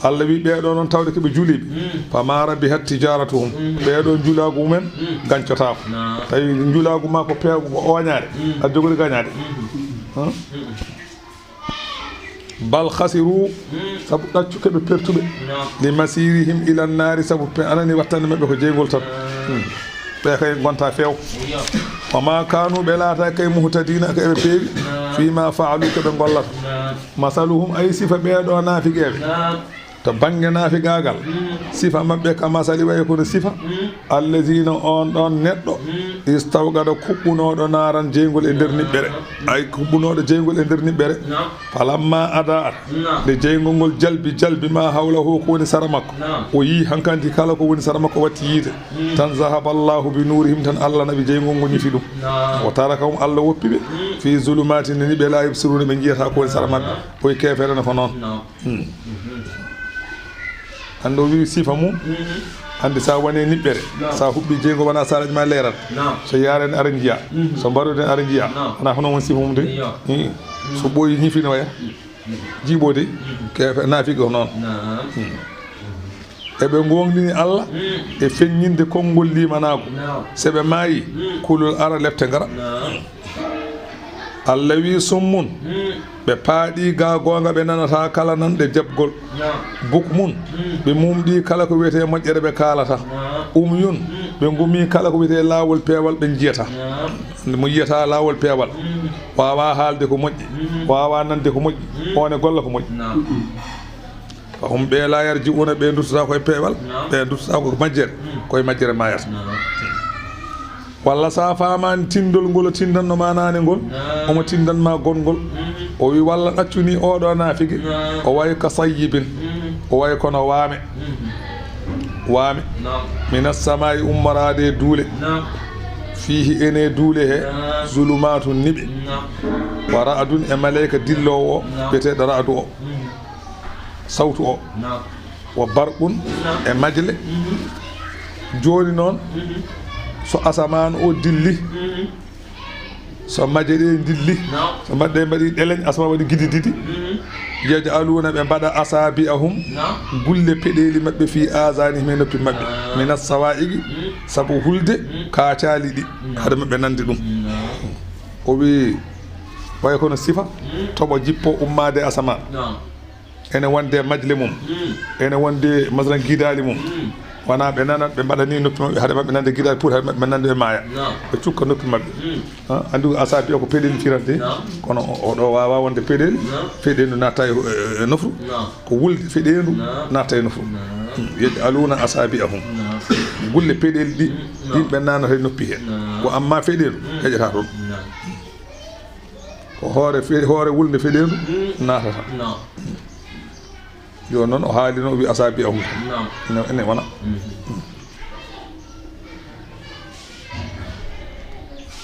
Allah wi, ɓee ɗoo noon tawde ko ɓe juliiɓe. Mm. "Fama rabihat tijaratuhum." Mm. Ɓee ɗoo njulaagu mumen, mm, gancotaako. Naam. Tawi njulaagu ma ko peew-, ko ooñaade. Mm. Aɗa jogori gañaade. Mm. Huh? Mm. "Bal khasiru," mm, sabu ɗaccu ko ɓe pertuɓe. Naam. "Li masirihim ila nnaari," sabu pe-, anani wattande maɓɓe ko jeyngol tan. Naam. Hmm. Ɓe kay ngonta feew. Iyo. "Wa ma kanu," ɓe laata kay, "muhtadina," ko ɓe peewi. Naam. "Fima fa'alu," ko ɓe ngollata. Naam. "Masaluhum," ay sifa ɓee ɗoo naafiqeeɓe. Naam. To bannge naafiqaagal, mm, sifa maɓɓe ka masali, wayi kono sifa, mm, allazina, on ɗon neɗɗo, mm, istawqada, kuɓɓunooɗo, naaran, jeyngol e nder niɓɓere. Ay kuɓɓunooɗo jeyngol e nder niɓɓere. Naam. Falamma adaat, naam, nde jeyngol ngol jalbi, jalbi ma hawlahu, ko woni sara makko. Naam. O yii hankandi kala ko woni sara makko watti yiite. Mm. Tan zahaba Allahu bi nurihim, tan Allah naɓi jeyngol ngol ñifi ɗum. Naam. Wa tarakahum, Allah woppi ɓe, mm, fi zulumatin, ni ɓe la yubsiruna, ɓe njiyata ko woni sara maɓɓe. Naam. Koye keefeere ne ko noon. Naam. Hmm. Mhm. Hannde o wii sifa mum. Mhm. Hannde so a woni e niɓɓere, naam, so a huɓɓi jeyngol wona saraji ma leerat. Naam. So yaaren ara njiya. Mhm. So mbaroden ara njiya. Naam. Ana hono won sifa mum de? Iyo. Hmm. So ɓooyi ñifi no waya. Mhm. Jiiɓoode. Mhm. Keefe naafiqi ko noon. Naam. Hmm. Eɓe ngoongɗini Allah, hmm, e feññinde konngol limanaagu. Naam. So ɓe maayi, hmm, kulol ara, lepte ngara. Naam. Allah wi, summun, hmm, ɓe paaɗi ga goonga, ɓe nanataa kala nanɗe jaɓgol. Naam. Bukmun, hmm, ɓe mumɗi kala ko wiyetee moƴƴere, ɓe kaalata. Naam. Umyun, hmm, ɓe ngumi kala ko wiyetee laawol peewal, ɓe njiyata. Naam. Mo yiyata laawol peewal, hmm, waawaa haalde ko moƴƴi, hmm, waawaa nande ko moƴƴi, hmm, oon e golla ko moƴƴi. Naam. Fahum, ɓe la yarji'una, ɓe nduttotaa koye peewal, naam, ɓe nduttotaa ko majjere, hmm, koye majjere maayata. Naam. Walla so a faamaani tinndol ngol o tinndanno ma naane ngol, naam, omo tinndan ma gonngol. Mhm. O wi walla ɗaccuni oɗo naafigi, naam, o wayi ka sayyibin, mhm, o wayi kono waame. Mhm. Waame. Naam. Minas samaa'i, ummoraade e duule. Naam. Fiihi, ene duule he, naam, zulumaatun niɓe. Naam. Wa ra'dun, e maleyka dilloowo o, naam, biyeteeɗo ra'du o. Mhm. Sawtu o. Naam. Wa barqun, naam, e majle. Mhm. Jooni noon, mhm, so asamaan o dilli, mhm, so maje ɗe dilli, naam, so mbaɗɗe mbaɗi ɗeleñ, asamaan waɗi gidi didi, mhm, yaj'aluuna, ɓe mbaɗa asaabi'ahum, naam, gulle peɗeeli maɓɓe, fii aazaanihim, e noppi maɓɓe, naam, mina sawaa'iqi, mhm, sabu hulde, mhm, kaacaali ɗi, mhm, hade maɓɓe nande ɗum. Naam. O wi, way kono sifa, mhm, toɓo jippo ummaade asamaan. Naam. Ene wonde majle mum. Mm. Ene wonde, masalan, gidaali mum. Mm. Wona ɓe nanat, ɓe mbaɗani noppi maɓɓe, hade maɓɓe nande gidaali pour hade maɓɓe nande ɓe maaya. Naam. Ɓe cukka noppi maɓɓe. Mm. Ah, anndi ko asaabi o ko peɗeeli firante. Naam. Kono o, o ɗo waawaa wonde peɗeeli. Naam. Feɗeendu natta e, e, e nofru. Naam. Ko wulde feɗeendu, naam, natta e nofru. Naam. Mm. Yaj'aluuna asaabi'ahum. Naam. Gulle peɗeeli ɗi, mm, naam, yimɓe nanata e noppi he. Naam. Ko amma feɗeendu, mm, heƴata toon. Naam. Ko hoore fe-, hoore wulnde feɗeendu, mm, naatata. Naam. Jooni noon o haalino, o wi asaabi'ahum. Naam. Ene, ene wona. Mhm.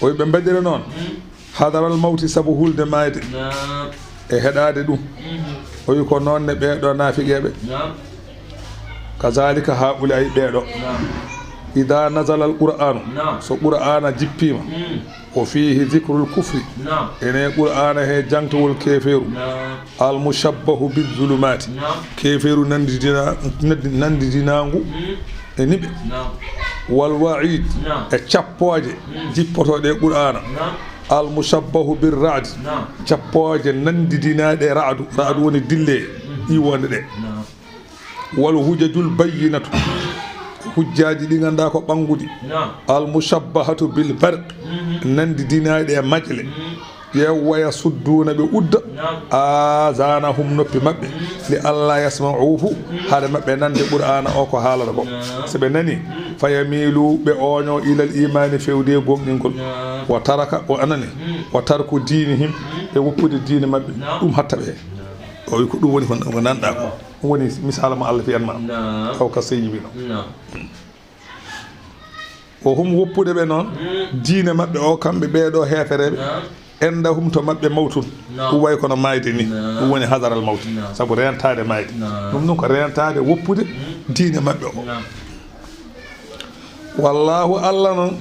O wi ɓe mbaɗira noon. Mm. Hadaral mawti, sabu hulde maayde. Naam. E heɗaade ɗum. Mhm. O wi ko noon ne ɓee ɗoo naafiqeeɓe. Naam. Kazaalika haa'ulaa'i ɓee ɗoo. Naam. Idaa nazala al-Qur'aanu. Naam. So Qur'aana jippiima. Mm. Wa fiihi zikrul kufri. Naam. Ene Qur'aana he jangtowol keefeeru. Naam. Al mushabbahu biz zulumaati. Naam. Keefeeru nandidina-, nandi-, nandidinaangu, mm, e niɓe. Naam. والوعيد. نعم. E cappooje. مم. Jippotooɗe e Qur'aana. نعم. المشبه بالرعد. نعم. Cappooje nanndidinaaɗe e ra'du. Ra'du woni dille. مم. Iwonde ɗe. نعم. والحجج البينة. Hujjaaji ɗi ngannduɗaa ko ɓannguɗi. نعم. المشبهة بالبرق. مم. Nanndidinaaɗe e majle. مم. Ƴeew, ويصدون, ɓe udda, نعم. آذانهم, noppi maɓɓe, مم. لئلا يسمعوه, مم. Hade maɓɓe nande Qur'aana o ko haalata ko. نعم. So ɓe nani, مم. فيميلوا, ɓe ooño, إلى الإيمان, fewde e gomɗingol. نعم. وترك, o anani, مم. وترك دينهم, مم. Ɓe woppude diine maɓɓe, نعم. Ɗum hatta ɓe. نعم. O wi ko ɗum woni ko, ko nanɗaa ko. Ɗum woni misaala mo Allah fiyan ma. نعم. Taw ka seyyi wino. نعم. Wo hum woppude ɓe noon, mm, diine maɓɓe o, kamɓe ɓee ɗoo heefereeɓe, naam, inda hum to maɓɓe mawtun, naam, ɗum wayi kono maayde ni, naam, ɗum woni hadaral mawti, naam, sabu reentaade maayde. Naam. Ɗum ɗum ko reentaade woppude, mm, diine maɓɓe o. Naam. Wallaahu Allah noon,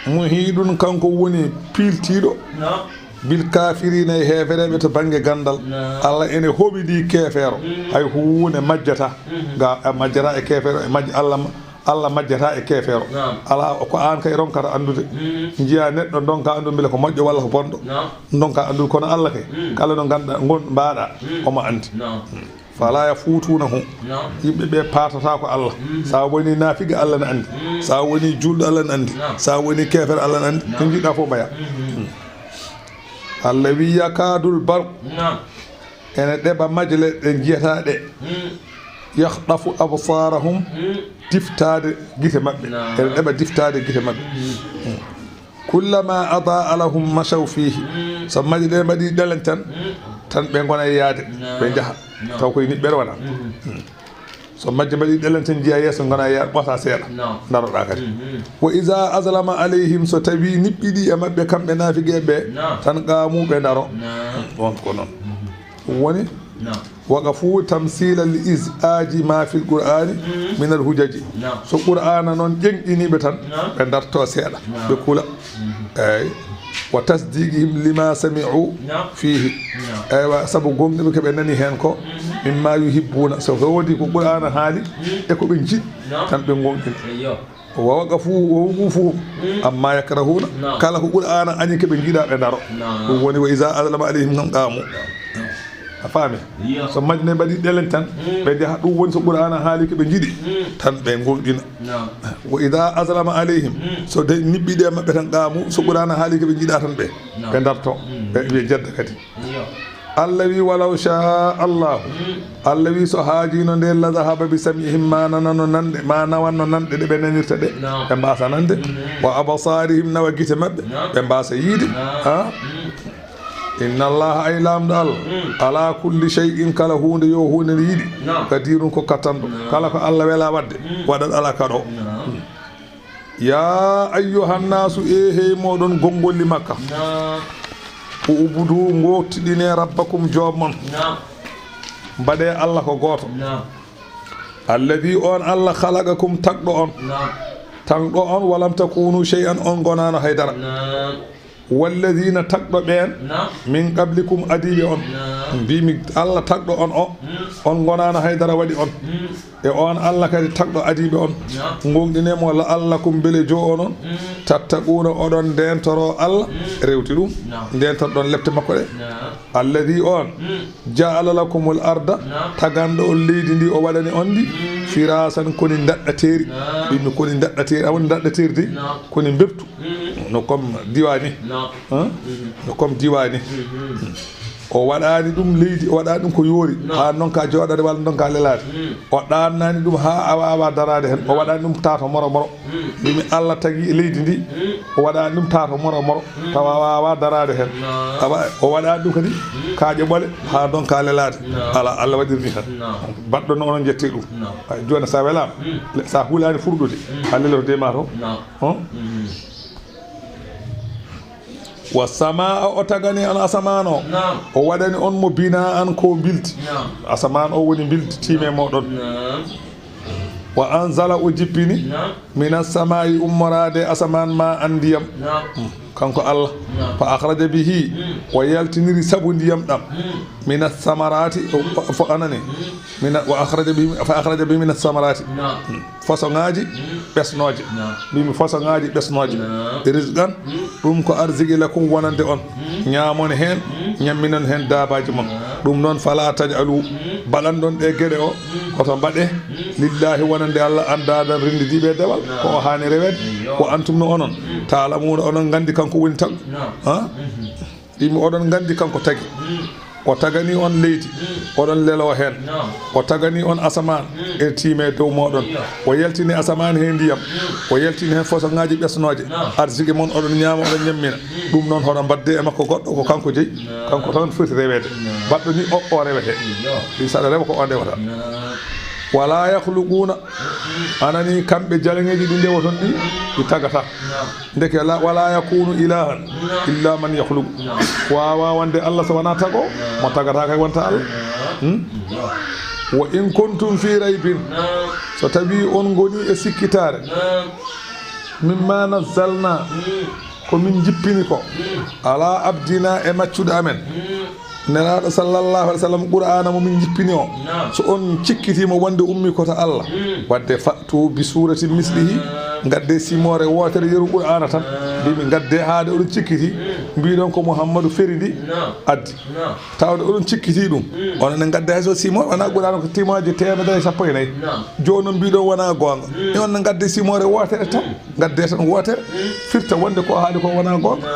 mm, muhiiɗun, kanko woni piiltiiɗo, naam, bil kaafiriina, e heefereeɓe to bannge ganndal. Naam. Allah ene hoɓidi keefeero, mm, hay huunde majjata, mm, ga majjata e keefeero, e majj-, Allah ma-, Allah majjata e keefeero. Naam. Alaa ko aan kay ronkata anndude. Mm. Njiyaa neɗɗo, ndonka anndude mbele ko moƴƴo walla ko bonɗo. Naam. Ndonka anndude, kono Allah kay, mm, kala no ngannduɗaa ngon-, mbaɗaa, mm, omo anndi. Naam. Mm. Falaa yafuutuunahu. Naam. Yimɓe ɓe paatataako Allah. Mm. So a wonii naafiga, Allah ne anndi. Mm. So a wonii juulɗo, Allah ne anndi. Naam. So a wonii keefeero, Allah ne anndi. Naam. Ko njiɗɗaa fof mbayaa. Mm. Mm. Allah wi, yakaadul barq. Naam. Ene ɗeɓa majle ɗe njiyataa ɗe. Mm. Yakhtafu absarahum, mm, diftaade gite maɓɓe. Naam. Ene ɗeɓa diftaade gite maɓɓe. Mm. Mm. Kullama adaa lahum mashaw fihi. Mm. So majje ɗe mbaɗi ɗelen tan, mm, tan ɓe ngona e yaade, naam, ɓe njaha. Naam. Taw koye niɓɓere wona. Mm. Mm. So majje mbaɗi ɗelen tan, njiya yeeso, ngona e yaade, ɓosa seeɗa. Naam. Ndaroɗa kadi. Mm. Wa iza azlama alayhim, so tawi niɓɓiɗi e maɓɓe kamɓe naafiqeeɓe ɓe, naam, tan qaamu, ɓe ndaro. Naam. Ɗon ko noon. Mm. Woni, naam, waqafu tamsila li iz'aji ma fil qur'ani, mm, min al hujaji. Naam. So Qur'aana noon ƴeŋɗiniiɓe tan, naam, ɓe ndarto seeɗa, naam, ɓe kula. Mm. Eey. Wa tasdiqihim lima sami'u, naam, fihi. Naam. Eywa, sabu goonɗinɓe ko ɓe nani heen ko, mm, mimma yuhibbuna. So ko woodi ko Qur'aana haali, mm, e ko ɓe njiɗi, naam, tan ɓe goonɗina. Eyyo. Wa waqafu, wa wuqufuhum, mm, amma yakrahuna. Naam. Kala ko Qur'aana añi ko ɓe njiɗaa, ɓe ndaro. Naam. Ɗum woni, wa iza azlama alayhim, tan qaamu. Naam. A faami? Iyo. So majje ne mbaɗi ɗelen tan, mm, ɓe njaha. Ɗum woni so Qur'aana haali ko ɓe njiɗi, mm, tan ɓe goonɗina. Naam. Wa iza azlama alayhim, mm, so de niɓɓiɗi e maɓɓe tan qaamu, so Qur'aana haali ko ɓe njiɗaa tan ɓe, naam, ɓe ndarto. Mm. Ɓe, ɓe njedda kadi. Iyo. Allah wi, walaw shaa Allahu. Mm. Allah wi, so haajiino nde, la zahaba bi sam'ihim, ma nanano nanɗe, ma nawanno nanɗe ɗe ɓe nanirta ɗe. Naam. Ɓe mbaasa nande. Mm. Wa absaarihim, nawa gite maɓɓe. Naam. Ɓe mbaasa yiide. Naam. Ha? Mm. Inna Allaha, ay Laamɗo Allah, mm, ala kulli shay'in, kala huunde yo huunde nde yiɗi. Naam. Qadirun, ko kattanɗo. Naam. Kala ko Allah wela waɗde, mm, waɗat, alaa kaɗo. Naam. Mm. Ya ayyuhan nasu, e hey moɗon gonngolli Makka. Naam. Ubudu, ngootiɗine, rabbakum, joom mon. Naam. Mbaɗe Allah ko gooto. Naam. Alladi, on Allah, khalaqakum, tagɗo on. Naam. Tagɗo on, walam takunu shay'an, on ngonaano hay dara. Naam. Walladina, tagɗo ɓeen, naam, min qablikum, adiiɓe on. Naam. Mbimi Allah tagɗo on o, mm, on ngonaano hay dara waɗi on. Mm. E on Allah kadi tagɗo adiiɓe on. Naam. Ngoonɗine mo, la'allakum, mbele jo onon, mm, tattaquuna, oɗon ndeentoro Allah, mm, rewti ɗum. Naam. Ndeentorɗon lepte makko ɗe. Naam. Alladi on, mm, ja'ala lakumul arda, naam, taganɗo on leydi ndi, o waɗani on ndi, mm, firasan, koni ndaɗɗateeri. Naam. Mbimi koni ndaɗɗateeri, a woni ndaɗɗateeri de, naam, koni mbeptu. Mm. No comme diwaani. Naam. Hein? Mm. No comme diwaani. Mm. O waɗaani ɗum leydi, o waɗaani ɗum ko yoori. Naam. Haa ndonka jooɗaade walla ndonka lelaade. Mm. O ɗaannaani ɗum haa a waawaa daraade heen. O waɗaani ɗum taato moro moro. Mm. Mbimi Allah tagi leydi ndi, mm, o waɗaani ɗum taato moro moro. Mm. Tawa a waawaa daraade heen. Naam. Awa, o waɗaani ɗum kadi, mm, kaaƴe ɓole haa ndonka lelaade. Naam. Alaa, Allah waɗirni tan. Naam. Baɗɗo noon, onon njettee ɗum. Naam. Ay, jooni so a welaama, mm, le-, so a hulaani furɗude, mm, a leloto de ma to. Naam. Hon? Mm. Wa samaa, o tagani on asamaan o. Naam. O waɗani on mo binaan, ko mbildi. Naam. Asamaan o woni mbildi, tiime moɗon. Naam. Wa anzala, o jippini, mina samaa'i, ummoraade asamaan, ma an, ndiyam. Kanko Allah. Fa akhraja bihi, o yaltiniri sabu ndiyam ɗam, mina samaraati, o, o, fo anani. Mina, wa akhraja bihi, fa akhraja bihi mina samaraati. Façon ŋaaji ɓesnooje. Mbimi façon ŋaaji ɓesnooje. Rizqan, ɗum ko arziki, lakum, wonande on. Ñaamon heen, ñamminon heen daabaaji mon. Ɗum noon, fala taj'alu, mbaɗanɗon ɗe geɗe o, koto mbaɗe, lillahi, wonande Allah, andaadan, renndidiiɓe e dewal, ko o haani reweede. Wa antum, no onon, ta'lamuuna, onon nganndi kanko woni tagɗo. Ha? Mbimi oɗon nganndi kanko tagi. O tagani on leydi, oɗon lelo heen. O tagani on asamaan, ene tiime dow mooɗon. O yaltini asamaan he ndiyam. O yaltini heen façon ŋaaji ɓesnooje. Arziki mon oɗon ñaama, oɗon ñammina. Ɗum noon, hoto mbaɗde e makko goɗɗo, ko kanko jeyi. Kanko tan foti reweede. Mbaɗɗo ni o, o rewete. Ɗi saɗa rewa ko o ndewata. Wala yakhluquna. Anani kamɓe jalaŋeeji ɗi ndewoton ɗi, ɗi tagata. Ndeke la, wala yakunu ilahan illa man yakhluqu. Waawa wonde Allah so wonaa tago, mo tagata kay wonta Allah. Hmm? Wa in kuntum fi raybin, so tawi on ngoni e sikkitaare, mimma nazzalna, ko min jippini ko, ala abdina, e maccuɗo amen. Nelaaɗo sallallahu alaihi wasallam, Qur'aana mo min jippini o, so on cikkitiima wonde ummi ko to Allah, wadde fa'tu bi suratin mislihi, ngadde simoore wootere yeru Qur'aana tan. Mbimi ngadde haade oɗon cikkiti, mbiɗon ko Muhammadu feri ndi addi. Tawde oɗon cikkiti ɗum, onon ne ngadde hay so simoore wonaa Qur'aana ko timaaji teemedere e sappo e nayi. Jooni noon mbiɗon wonaa goonga. E on ne ngadde simoore wootere tan, ngadde tan wootere, firta wonde ko haali ko wonaa goonga.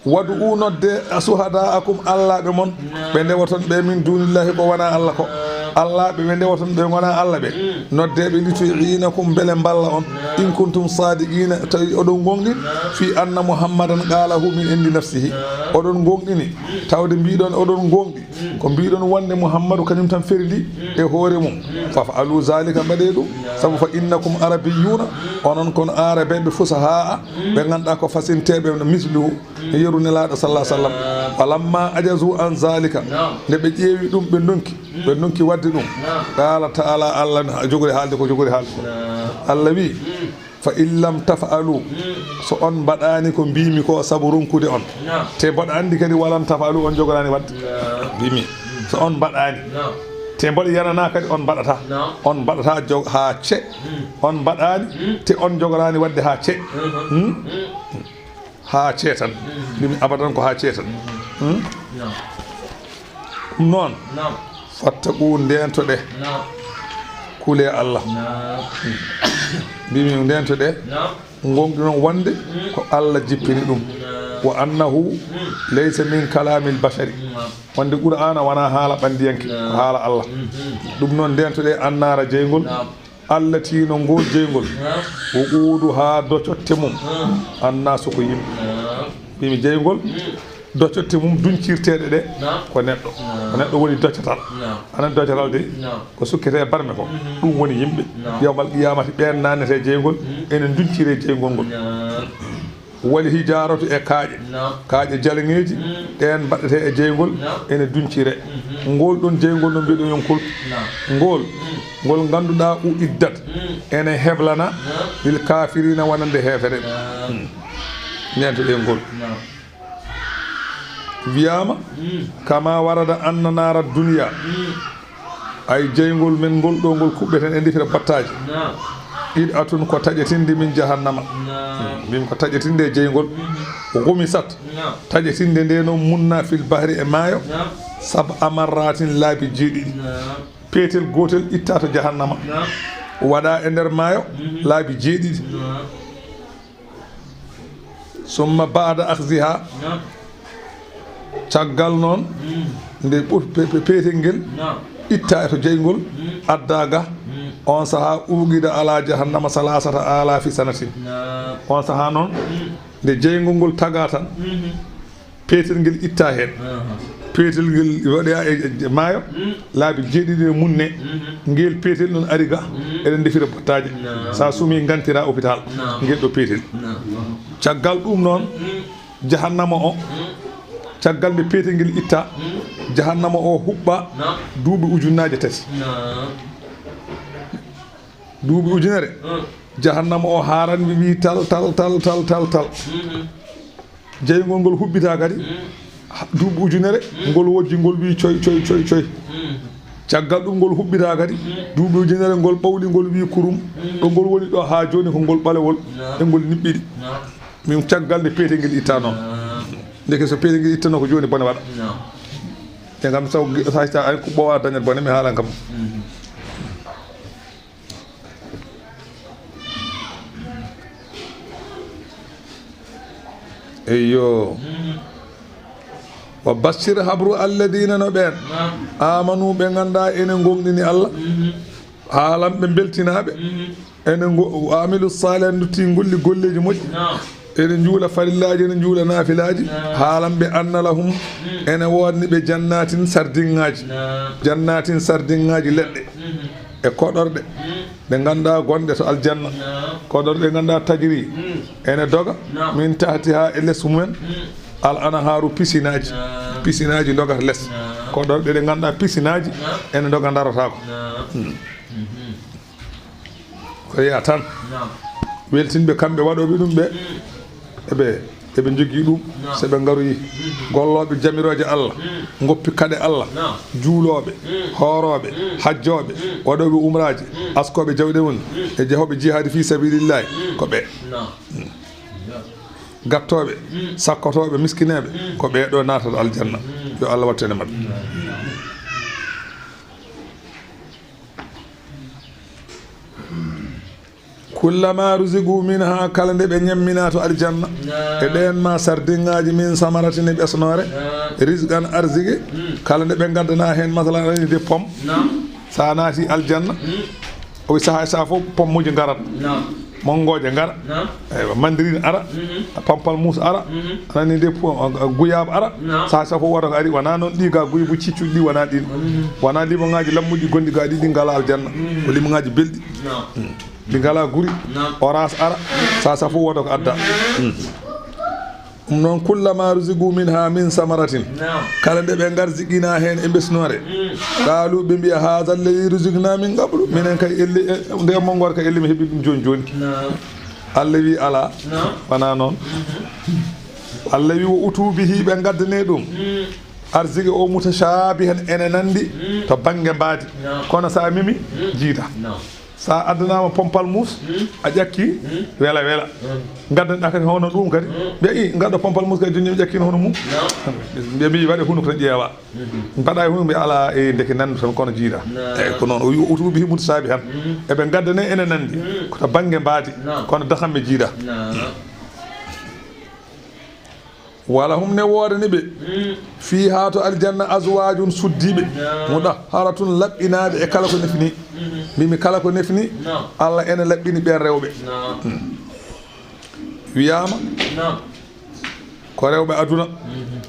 Wad'u, nodde, suhada'akum, allaaɓe mon, ɓe ndewoton ɓe, min dunillahi, ko wonaa Allah ko. Allaaɓe ɓe ndewoton ɓe ngonaa Allah ɓe. Nodde ɓe, li tu'inakum, mbele mballa on. In kuntum sadiqina, tawi oɗon gonɗini, fi anna Muhammadan qalahu min indi nafsihi. Oɗon gonɗini, tawde mbiɗon oɗon gonɗi. Ko mbiɗon wonde Muhammadu kañum tan feri ndi e hoore mum. Faf'alu zalika, mbaɗe ɗum. Sabu fa innakum arabiyuna, onon kon arabeɓe fusaha'a, ɓe ngannduɗaa ko fasinteeɓe no misluhu, yeru Nelaaɗo sallallahu alaihi wasallam. Falamma ajazu an zalika, nde ɓe ƴeewi ɗum, ɓe ndonki, ɓe ndonki wadde ɗum. Qala ta'ala, Allah jogori haalde ko jogori haalde ko. Allah wi, fa in lam taf'alu, so on mbaɗaani ko mbiimi ko sabu ronkude on. Te mboɗo anndi kadi, walan taf'alu, on jogoraani wadde. Mbiimi, so on mbaɗaani, te mboɗo yananaa kadi on mbaɗata. On mbaɗata jog-, haa ce. On mbaɗaani, te on jogoraani wadde haa ce. Hmm? Haa ce tan. Mbiimi abadan ko haa ce tan. Hmm? Ɗum noon, fattaqu, ndeentoɗe, kule Allah. Mbiimi ndeentoɗe, ngonɗi noon wonde ko Allah jippini ɗum. Wa annahu laysa min kalamil bashari. Wonde Qur'aana wonaa haala ɓanndiyanke, ko haala Allah. Ɗum noon ndeentoɗe annaara jeyngol, allati, no ngol jeyngol, wuquduha, docotte mum, annaasu, ko yimɓe. Mbiimi jeyngol, docotte mum duncirteeɗe ɗe, ko neɗɗo. Ko neɗɗo woni docatal. Anan docatal de, ko sukkete e barme ko. Ɗum woni yimɓe. Yawmal qiyamati, ɓeen naannete jeyngol, ene duncire jeyngol ngol. Wal hijaratu, e kaaƴe. Kaaƴe jalaŋeeji, ɗeen mbaɗete e jeyngol, ene duncire. Ngol ɗon jeyngol no mbiɗo yonkol. Ngol, ngol ngannduɗaa, uiddat, ene heblana, lil kafirina, wonande heefere. Ndeentoɗe ngol. Wiyaama, kama warada anna naara duniya. Ay, jeyngol men ngol ɗo, ngol kuɓɓeten e ndifira battaaji. Qid'atun, ko taƴetinde min jahannama. Mbimi ko taƴetinde e jeyngol. Ghumisat, taƴetinde nde noon munna fil bahri, e maayo. Sab'a marratin, laabi jeeɗiɗi. Peetel gootel itta to jahannama. Waɗa e nder maayo laabi jeeɗiɗi. Summa ba'da akhziha, caggal noon nde ɓur-, pe-, pe-, peetel ngel itta e to jeyngol, adda ga, on saha uqida ala jahannama salasata alafi sanatin. On saha noon nde jeyngol ngol taga tan, peetel ngel itta heen. Peetel ngel waɗoya e, e maayo, laabi jeeɗiɗi e munne. Ngel peetel noon ari ga, eɗen ndefira battaaje. Sa sumi ngantira hôpital, ngel ɗo peetel. Caggal ɗum noon, jahannama o, caggal nde peetel ngel itta, jahannama o huɓɓa duuɓi ujunnaaje tati. Duuɓi ujunere. Mm. Jahannama o haaran mi wi tal, tal, tal, tal, tal, tal. Mhm. Jeyngol ngol huɓɓita kadi. Mm. Ha-, duuɓi ujunere, mm, ngol wojji ngol wi coy, coy, coy, coy. Mm. Caggal ɗum ngol huɓɓita kadi. Mm. Duuɓi ujunere ngol ɓawli ngol wi kurum. Mm. Ɗo ngol woni ɗo haa jooni ko ngol ɓalewol. No. E ngol niɓɓiɗi. No. Min caggal nde peetel ngel ittano. No. Ndeke so peetel ngel ittano ko jooni bone waɗa. No. Te ngam saw, sa, sa, ay ko ɓoowa dañat bone mi haalan kam. Mm. Eyyo. Wa bashir habru alladina no ɓen. Naam. Amanu ɓe ngannda ene gonɗini Allah. Mhm. Haalan ɓe beltinaaɓe. Mhm. Ene ngo-, wa amilu salihat dutti ngolli golleeji moƴƴi. Naam. Ene njuula farillaaji, ene njuula naafilaaji. Naam. Haalan ɓe anna lahum. Mm. Ene woodani ɓe jannatin sardiŋŋaaji. Naam. Jannatin sardiŋŋaaji leɗɗe. Mhm. E koɗorɗe. Mm. Ɗe ngannduɗaa gonɗe to aljanna. Naam. Koɗorɗe ɗe ngannduɗaa tajri. Mm. Ene doga. Naam. Min tahtiha e les mumen. Mm. Al anharu pisinaaji. Naam. Pisinaaji dogata les. Naam. Koɗorɗe ɗe ngannduɗaa pisinaaji. Naam. Ene doga darataako. Naam. Mm. Mhm. Ko yeya tan. Naam. Weltinɓe kamɓe waɗooɓe ɗum ɓe. Mm. Eɓe, eɓe njogii ɗum. Naam. So ɓe ngaroyi. Mm. Gollooɓe jamirooje Allah. Mm. Ngoppi kaɗe Allah. Naam. Juulooɓe. Mm. Hoorooɓe. Mm. Hajjooɓe. Mm. Waɗooɓe umraaji. Mm. Askooɓe jawɗe mum. Mm. E jehooɓe jihaadi fii sabilillahi. Mm. Ko ɓe. Naam. Mm. Gattooɓe. Mm. Sakkotooɓe miskineeɓe. Mm. Ko ɓee ɗo naatata aljanna. Mm. Yo Allah wattu en e maɓɓe. Mm. Kullama ruziqu minha, kala nde ɓe ñammina to aljanna, naam, e ɗeen ma sardiŋŋaaji min samaratin e ɓesnoore, naam, rizqan arziki, mm, kala nde ɓe ngaddana heen, masalan, aɗa anndi de pom, naam, sa naati aljanna, mm, o wi sahaa e sahaa fof pommuji ngarat, naam, mangooje ngara, naam, eywa, mandarine ara, mhm, pamplemousse ara, mhm, aɗa anndi de po-, guyaabe ara, naam, sahaa e sahaa fof woto ko ari, wonaa noon ɗi ga guy bu ciccuɗi ɗi, wonaa ɗin, mhm, wonaa limoŋaaji lammuɗi gonɗi ga ɗi, ɗi ngala aljanna, mhm, ko limoŋaaji belɗi. Naam. Mm. Ɗi ngala guri. Naam. Orange ara, sa, sa fof woto ko adda. Mm. Ɗum noon, kullama ruziqu minha min samaratin. Naam. Kala nde ɓe ngarziqina heen e besnoore. Mm. Qaalu, ɓe mbiya, haza alladhi ruziqna min qablu. Minen kay elli, e, nde mangoro kay elli mi heɓi ɗum jooni jooni. Naam. Allah wi ala. Naam. Wona noon. Mhm. Allah wi wa utu bihi, ɓe ngaddane ɗum. Mm. Arziki o mutashabihan ene nandi, mm, to bannge mbaadi. Naam. Kono sa memi, mm, jiida. Naam. Sa addanama pamplemousse, mm, a ƴakki, mm, wela wela. Mm. Gaddanɗa kadi hono ɗum kadi. Mm. Mbiya, i, ngaɗɗo pamplemousse kadi jooni mi ƴakkino hono mum. Naam. Mbiya, mbiya, waɗe hunuko tan ƴeewa. Mm-hmm. Mbaɗa e hunuko mbiya, ala, e, ndeke nandu tan kono jiida. Naam. Eyyi, ko noon. O wi, utu bihi mutashabihan. Mm. Eɓe ngaddane ene nandi. Mm. Ko to bannge mbaadi. Naam. Kono dahamme jiida. Naam. Wala hum ne woodani ɓe. Mm. Fiihaa to aljanna azwaajun suddiiɓe. Naam. Mudahharatun laɓɓinaaɓe e kala ko nefni. Mhm. Mbimi kala ko nefni. Naam. Allah ene laɓɓini ɓeen rewɓe. Naam. Mm. Wiyaama. Naam. Ko rewɓe aduna. Mhm.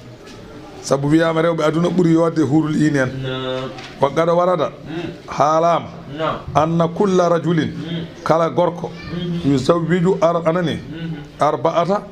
Sabu wiyaama rewɓe aduna ɓuri yoodde huurul iini en. Naam. Wa qad warada. Mm. Haalaama. Naam. Anna kulla rajulin. Mm. Kala gorko. Mhm. Yuzawwiju ar-, anani. Mhm. Arba'ata.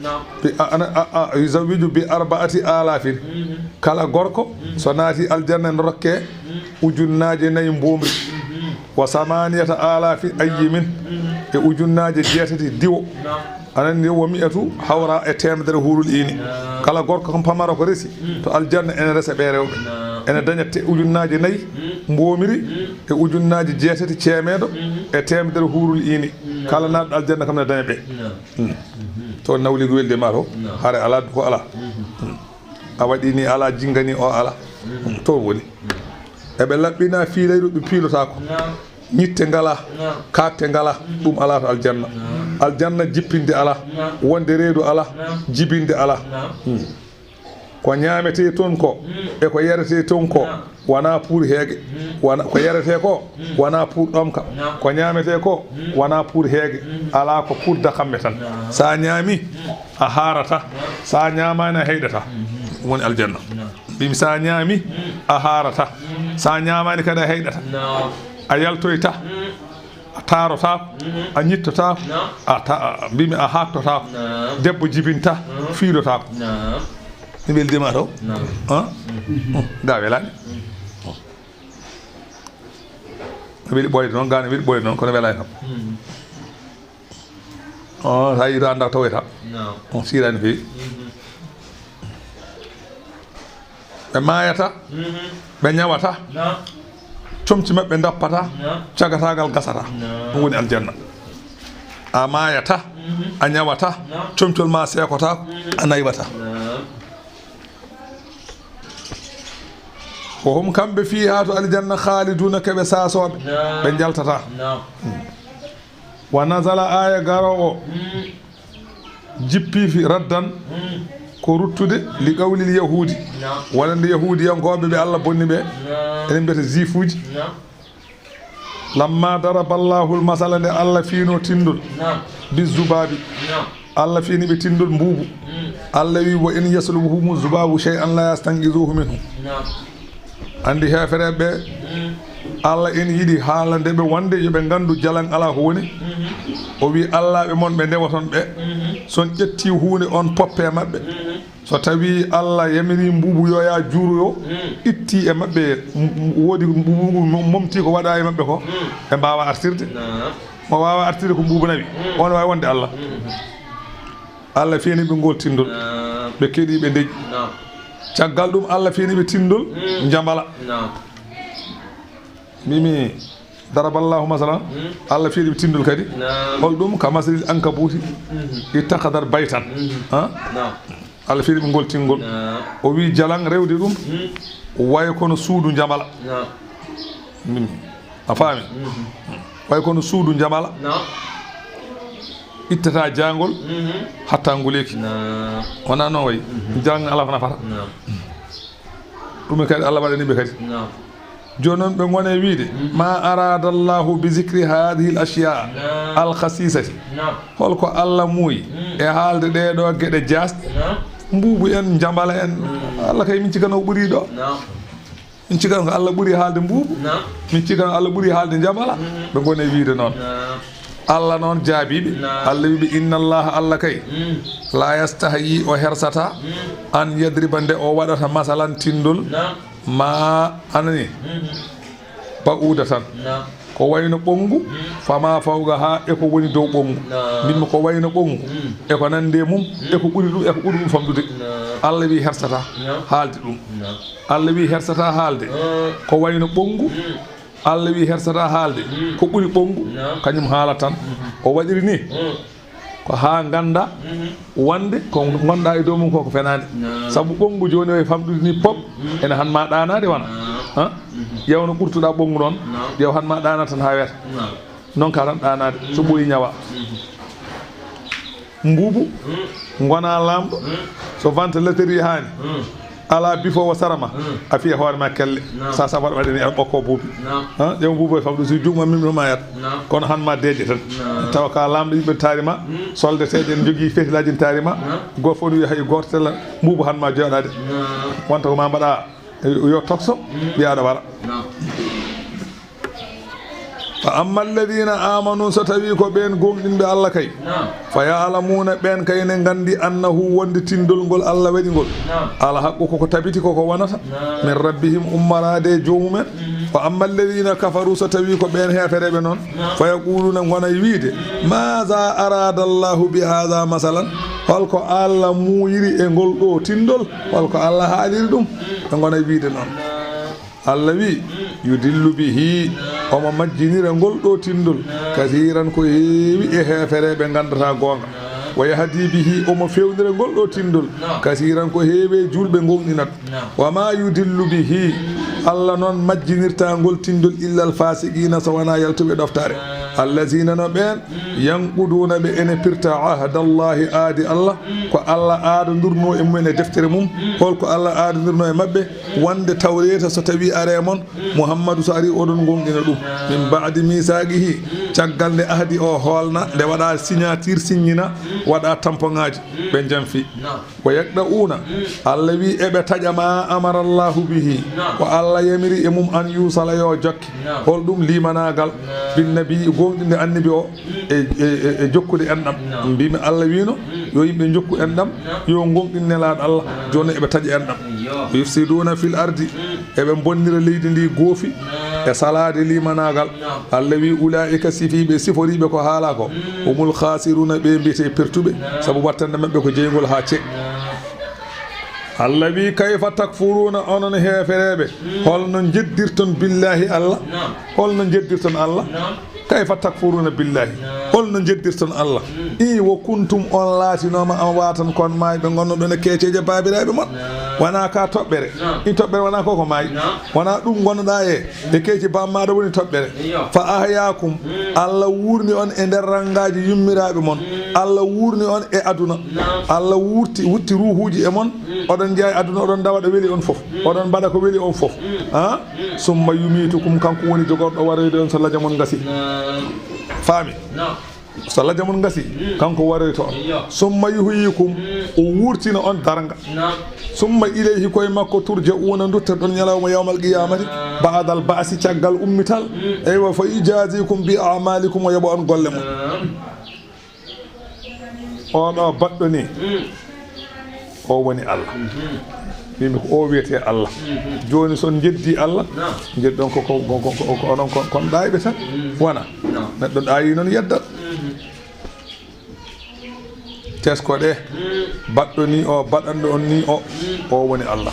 Naam. Bi, a, ana, a, a, yuzawwiju bi arba'ati alafin. Mhm. Kala gorko, mhm, so naati aljanna ne rokke, mhm, ujunnaaje nayi mboomri. Mhm. Wa samaniyata alafin ayyimin. Mhm. E ujunnaaje jeetati diwo. Naam. Anan ni wa mi'atu hawra e teemedere huurul iini. Naam. Kala gorko kam pamaro ko resi, mhm, to aljanna ene resa ɓe rewɓe. Naam. Ene daña te ujunnaaje nayi, mhm, mboomri, mhm, e ujunnaaje jeetati ceemeedo, mhm, e teemedere huurul iini. Naam. Kala naatɗo aljanna kam ne daña ɓe. Naam. Hmm. To nawliigu weldi ma to, no, hare alaa, duko alaa. Mhm. Hmm. A waɗi ni alaa, jinngani o alaa. Mhm. Hmm. To woni. Mhm. Eɓe laɓɓina fiilayru ɓe piilotaako. No. Ñitte ngalaa, no, kaakte ngalaa, mhm, ɗum alaa to aljanna. No. Aljanna jippinde alaa, no, wonde reedu alaa, no, jibinde alaa. No. Hmm. Ko ñaametee toon ko, mm, e ko yaretee toon ko, naam, wonaa pour heege. Mm. Wona, ko yaretee ko, mm, wonaa pour ɗomka. Naam. Ko ñaametee ko, mm, wonaa pour heege. Mm. Alaa ko pour dakamme tan. Naam. So a ñaami, mm, a haarata. Naam. So a ñaamaani, a heyɗata. Mm-hmm. Ɗum woni aljanna. Naam. Mbimi, so a ñaami, mm, a haarata. Mm. So a ñaamaani kadi, a heyɗata. Naam. A yaltoyta. Mm. A taarotaako, mhm, a ñittotaako, naam, a ta-, a, mbimi a haaktotaako. Naam. Debbo jibinta, mhm, fiilotaako. Naam. Mi weldiima to. Naam. Ah? Mhm. Hmm. Da welaani. Mhm. Hmm. Weli ɓooyde noon, gaana weli ɓooyde noon, kono welaani kam. On sa yiɗo annda tawoyta. On siirani feewi. Ɓe maayata, ɓe ñawata, comci maɓɓe ndappata, cagataagal gasata. Ɗum woni aljanna. A maayata, a ñawata, comcol ma seekotaako, a naywata. Wa hum, kamɓe, fiihaa, to aljanna, khaaliduuna, ko ɓe saasooɓe, ɓe njaltataa. Wa nazala, aaya garoowo o, jippii fi raddan, ko ruttude li qawlil yahuudi, wonande yahuudiyankooɓe ɓe Allah bonni ɓe, enen mbiyata ziifuuji. Lamma daraba Allahu l-masala, nde Allah fiino tindol, bi zubaabi, Allah fiini ɓe tindol mbuubu. Allah wi, wa in yaslubhumu zubaabu shay'an la yastanqizuhu minhu. Anndi heefereeɓe ɓe, Allah ina yiɗi haalande ɓe wonde yo ɓe nganndu jalan alaa ko woni. O wi, Allaaɓe mon ɓe ndewoton ɓe, so on ƴetti huunde, on poppe maɓɓe. So tawii Allah yamiri mbuubu yo yaa juuroyo, itti e maɓɓe, m-, m-, woodi mbuubu mo-, momti ko waɗa e maɓɓe ko, ɓe mbaawa artirde. Mo waawa artirde ko mbuubu nawi, on waawi wonde Allah. Allah feeni ɓe ngol tindol. Naam. Ɓe keɗi, ɓe ndeƴi. Naam. Caggal ɗum, Allah feeni ɓe tindol, mm, njambala. Naam. Mbimi, daraballahu masalan, mm, Allah feeni ɓe tindol kadi. Naam. Hol ɗum? Ka masalil ankabuuti, mhm, ittakhadhat baytan. Mhm. Ha? Naam. Allah feeni ɓe ngol tingol. Naam. O wi jalan rewde ɗum, mm, way kono suudu njambala. Naam. Min, a faami? Mhm. Way kono suudu njamala. Naam. Ittata jaangol, mhm, hatta nguleeki. Naam. Wona noon way. Mhm. Jaang ala ko nafata. Naam. Ɗum kadi Allah waɗani ɓe kadi. Naam. Jooni noon ɓe ngone wiide, mhm, ma arada Allahu bi zikri hadhihi al-ashya, naam, al-khasisati. Naam. Holko Allah muuyi, mm, e haalde ɗee ɗoo geɗe jaasɗe? Naam. Mbuubu en, njambala en. Mm. Allah kay min cikano ɓuri ɗo. Naam. Min cikano ko Allah ɓuri haalde mbuubu. Naam. Min cikano Allah ɓuri haalde njambala. Mhm. Ɓe ngone wiide noon. Naam. Allah noon jaabiiɓe. Naam. Allah wiiɓe, inna Allah, Allah kay. Mm. La yastahyi, o hersata. Mm. An yadriba, nde o waɗata masalan tindol. Naam. Ma anani. Mhm. Ba'udatan. Naam. Ko wayno ɓonngu, mm, fama fawqaha, e ko woni dow ɓonngu. Naam. Mbimmi ko wayno ɓonngu, mm, e ko nande mum, mm, e ko ɓuri ɗum, e ko ɓuri ɗum famɗude. Naam. Allah wi hersata, naam, haalde ɗum. Naam. Allah wi hersata haalde, mm, ko wayno ɓonngu. Mm. Allah wi hersata haalde, mm, ko ɓuri ɓonngu. Naam. Kañum haala tan. Mhm. O waɗiri ni. Mm. Ko haa ngannda, mhm, wonde ko ngonɗa e dow mum ko, ko fenaande. Naam. Sabu ɓonngu jooni o e famɗude ni pop, mhm, ene han ma ɗaanaade wona. Naam. Ha? Mhm. Ƴeew no ɓurtuɗa ɓonngu noon, naam, ƴeew han ma ɗaana tan haa weeta. Naam. Noon ka tan ɗaanaade, so, mhm, ɓooyi ñawa. Mhm. Mbuubu, mm, ngona laamɗo, mm, so ventilateur yahaani. Mm. Ala bifo wo sarama, mm, a fiya hoore ma kelle. Naam. Sa sabar waɗani aɗa ɓokko buubi. Naam. Ha, ƴeew buubo e famɗo si juuma mim no mayat. Naam. Kono han ma deeƴe tan. Naam. Tawa ka laamɗo yimɓe taari ma, mm, soldeteeɗe en jogii fetilaaji en taari ma. Naam. Gooto fof no wiya hay gooto tella mbuubu han ma jooɗaade. Naam. Wonta ko ma mbaɗa, eh, yo tokso, mm, wiya aɗa wara. Naam. Fa amma alladhina amanu, so tawi ko ɓeen gooŋɗinɓe Allah kay, naam, fa ya'lamuna, ɓeen kay ne nganndi, annahu, wonde tindol ngol Allah waɗi ngol, naam, al haqqu, koko tabiti, koko wonata, naam, min rabbihim, ummaraade e joomumen. Mhm. Wa amma alladhina kafaru, so tawi ko ɓeen heefereeɓe noon, naam, fa yaquluna, ngona e wiide, maza arada Allahu bi hadha masalan, holko Allah muuyiri e ngol ɗo tindol, holko Allah haaliri ɗum, ɓe ngona e wiide noon. Naam. Allah wi, yudillu bihi, omo majjinira ngol ɗo tindol, kasiran, ko heewi e heefereɓe gandata goonga. Wa yahdi bihi, omo fewnira ngol ɗo tindol, kasiran, ko heewi e julɓe gonɗinat. Wa ma yudillu bihi, Allah noon majjinirta ngol tindol illa al fasiqina, so wona yaltuɓe ɗoftare. Allazina, no ɓen, yanquduna, ɓe ene pirta ahdallahi, aadi Allah, ko Allah aadodurno e mumen e deftere mum. Holko Allah aadodurno e maɓɓe? Wonde Tawreeta so tawi are mon, Muhammadu so ari oɗon gonɗina ɗum. Min ba'di misaqihi, caggal nde ahdi o hoolna, nde waɗa signature, signina, waɗa tampoŋaaji, ɓe janfi. Wa yaqda'una, Allah wi eɓe taƴa ma amara Allahu bihi, ko Allah yamiri e mum an yusala yo jokke. Hol ɗum? Limanaagal bin nabi, gonɗinde annabi o e, e, e, e jokkude enɗam. Mbimi Allah wino yo yimɓe jokku enɗam, yo gonɗin Nelaaɗo Allah. Jooni eɓe taƴa enɗam. Yufsiduna fil ardi, Eɓe bonnira leydi ndi goofi e salaade limanaagal. Allah wi, "Ulaa'ika sifiiɓe, siforiiɓe ko haala ko, humul khaasiruuna, ɓe mbiyetee pertuɓe, sabu battande maɓɓe ko jeyngol haa ce." Allah wi, "Kayfa takfuruuna, onon heefereeɓe, holno njeddirton billaahi Allah? Holno njeddirton Allah? Kayfa takfuruuna billaahi, holno njeddirton Allah? I wa kuntum, on laatinooma, amwaatan, kon maayɓe, ngonnoɗon e keeceeje baabiraaɓe mon. Wonaa ka toɓɓere. In toɓɓere wonaa ko ko maayi. Wonaa ɗum ngonnoɗaa e, e keeci baammaaɗo woni toɓɓere. Fa ahyaakum, Allah wuurni on e nder ranngaaji yummiraaɓe mon. Allah wuurni on e aduna. Allah wuurti, wutti ruuhuuji e mon. Oɗon njeya e aduna, oɗon ndawa ɗo weli on fof. Oɗon mbaɗa ko weli on fof. Ha? Summa yumiitukum, kanko woni jogorɗo waroyde on so laja mon ngasi." Faami? So laja mon ngasi, kanko waroyto on. Summa yuhyikum, o wuurtina on darnga. Summa ilayhi, koye makko, turja'uuna, nduttoɗon ñalawma yawmal qiyamati, ba'dal ba'si, caggal ummital. Eywa, fa yujazikum bi a'malikum, o yoɓa on golle mon. Oɗo baɗɗo ni, o woni Allah. Mbimi ko o wiyetee Allah. Jooni so on njeddii Allah, njeddon ko, ko, ko, ko, ko onon kon, kon ɗaayɓe tan. Wona. Neɗɗo ɗaayi noon yeddat. Tesko ɗe, baɗɗo ni o, baɗanɗo on ni o, o woni Allah.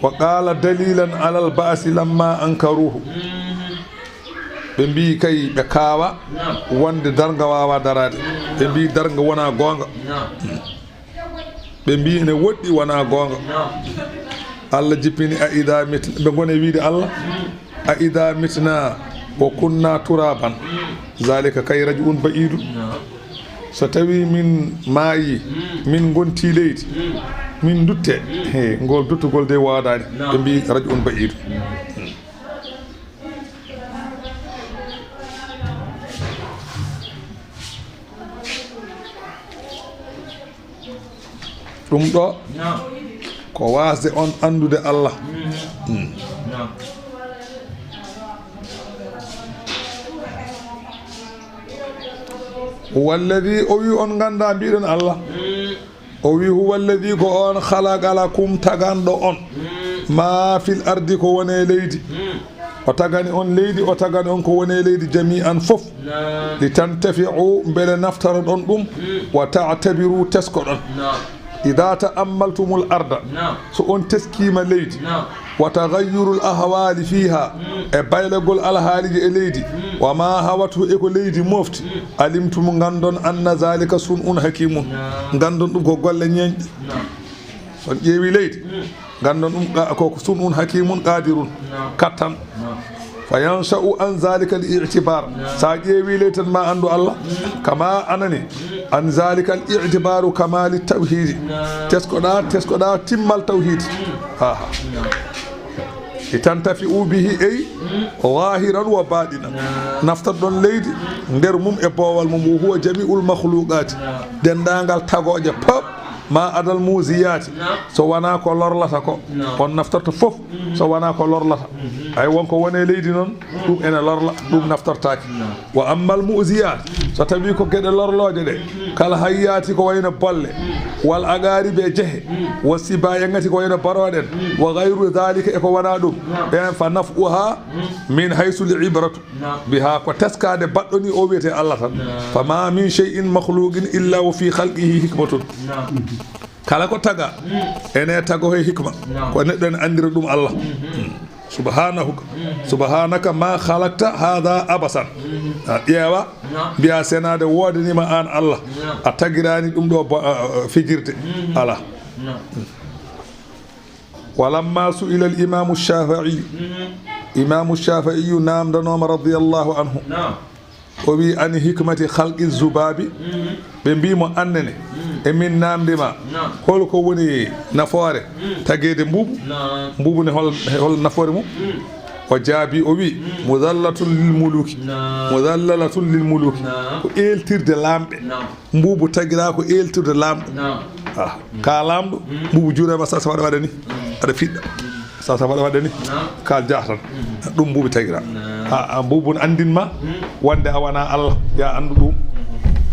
Wa qala dalilan alal ba'si lamma ankaruhu. Ɓe mbi kay ɓe kaawa wonde darnga waawa daraade. Ɓe mbi darnga wona goonga. Ɓe mbi ne woɗɗi wona goonga. Allah jippini, "A idha mit-," ɓe ngoni e wiide Allah, "A idha mitna wa kunna turaban, zalika kay raj'un ba'idu." So tawi min maayi, min ngonti leydi, min dutte, he, ngol duttugol de waadani. Ɓe mbi raj'un ba'idu. Ɗum ɗo ko waasde on anndude Allah. Huwa alladhi, o wi on ngannda mbiɗon Allah. O wi, "Huwa alladhi, ko on, khalaqa lakum, taganɗo on, ma fil ardi, ko woni e leydi." O tagani on leydi, o tagani on ko woni e leydi jami'an fof. Li tantafi'u, mbele naftoroɗon ɗum, wa ta'tabiru, teskoɗon. Idha ta'ammaltumul arda, so on teskiima leydi, wa taghayyurul ahwali fiha, e baylagol alhaaliji e leydi, wa ma hawathu, e ko leydi mofti, alimtum, nganndon, anna zalika sun'un hakimun, nganndon ɗum ko golle ñeeñɗe. So on ƴeewi leydi, nganndon ɗum ka-, ko sun'un hakimun qadirun, kattan. Fa yansha'u an zalika al i'tibar. Sa ƴeewi leydi tan ma anndu Allah, kama anani, an zalika al i'tibaru kamali tawhidi. Teskoɗa, teskoɗa timmal tawhidi. Aha. Li tantafi'u bihi, ay, zahiran wa baɗina. Naftorɗon leydi, nder mum e boowal mum, wa huwa jami'ul makhluqati. Denndaangal tagooje pop, ma adal muziyaati. So wonaa ko lorlata ko, on naftorto fof, so wonaa ko lorlata. Ay, won ko woni e leydi noon, ɗum ene lorla, ɗum naftortaake. Wa ammal mu'ziyaat, so tawii ko geɗe lorlooje ɗe, kal hayyaati ko wayno bolle, wal aqaaribi e jehe, wa sibaa e ŋati ko wayno barooɗen, wa gayru daalika e ko wonaa ɗum, ɓeen fa naf'uhaa min haysu l ibratu bihaa, ko teskaade baɗɗo ni o wiyetee Allah tan. Fa maa min shay'in makhluqin illa wa fi khalqihi hikmatun. Kala ko taga, ene tago he hikma. Ko neɗɗo ene anndira ɗum Allah. Subhanahu, subhanaka ma khalaqta hadha abasan. A ƴeewa, mbiya senaade woodaniima aan Allah. A tagiraani ɗum ɗo bo-, a, a, fijirde. Alaa. Walamma su'ila al imamu Shafi'i. Imamu Shafi'i namdanooma radiyallahu anhu. O wi, "Ani hikmati khalqi zubabi?" Ɓe mbi mo, "Annene, e min namndi ma, hol ko woni nafoore tageede mbuubu? Mbuubu ne hol, hol nafoore mum?" O jaabi, o wi, "Mudallatun lil muluki." Mudallalatun lil muluki. Ko eeltirde laamɓe. Mbuubu tagira ko eeltirde laamɗo. Ah, ka laamɗo, mbuubu juureema sa, sa waɗa, waɗa ni. Aɗa fiɗɗa. Sa, sa waɗa, waɗa ni. Ka jaha tan. Ɗum mbuubu tagira. A, a mbuubu ne anndin ma wonde a wona Allah. Ya anndu ɗum.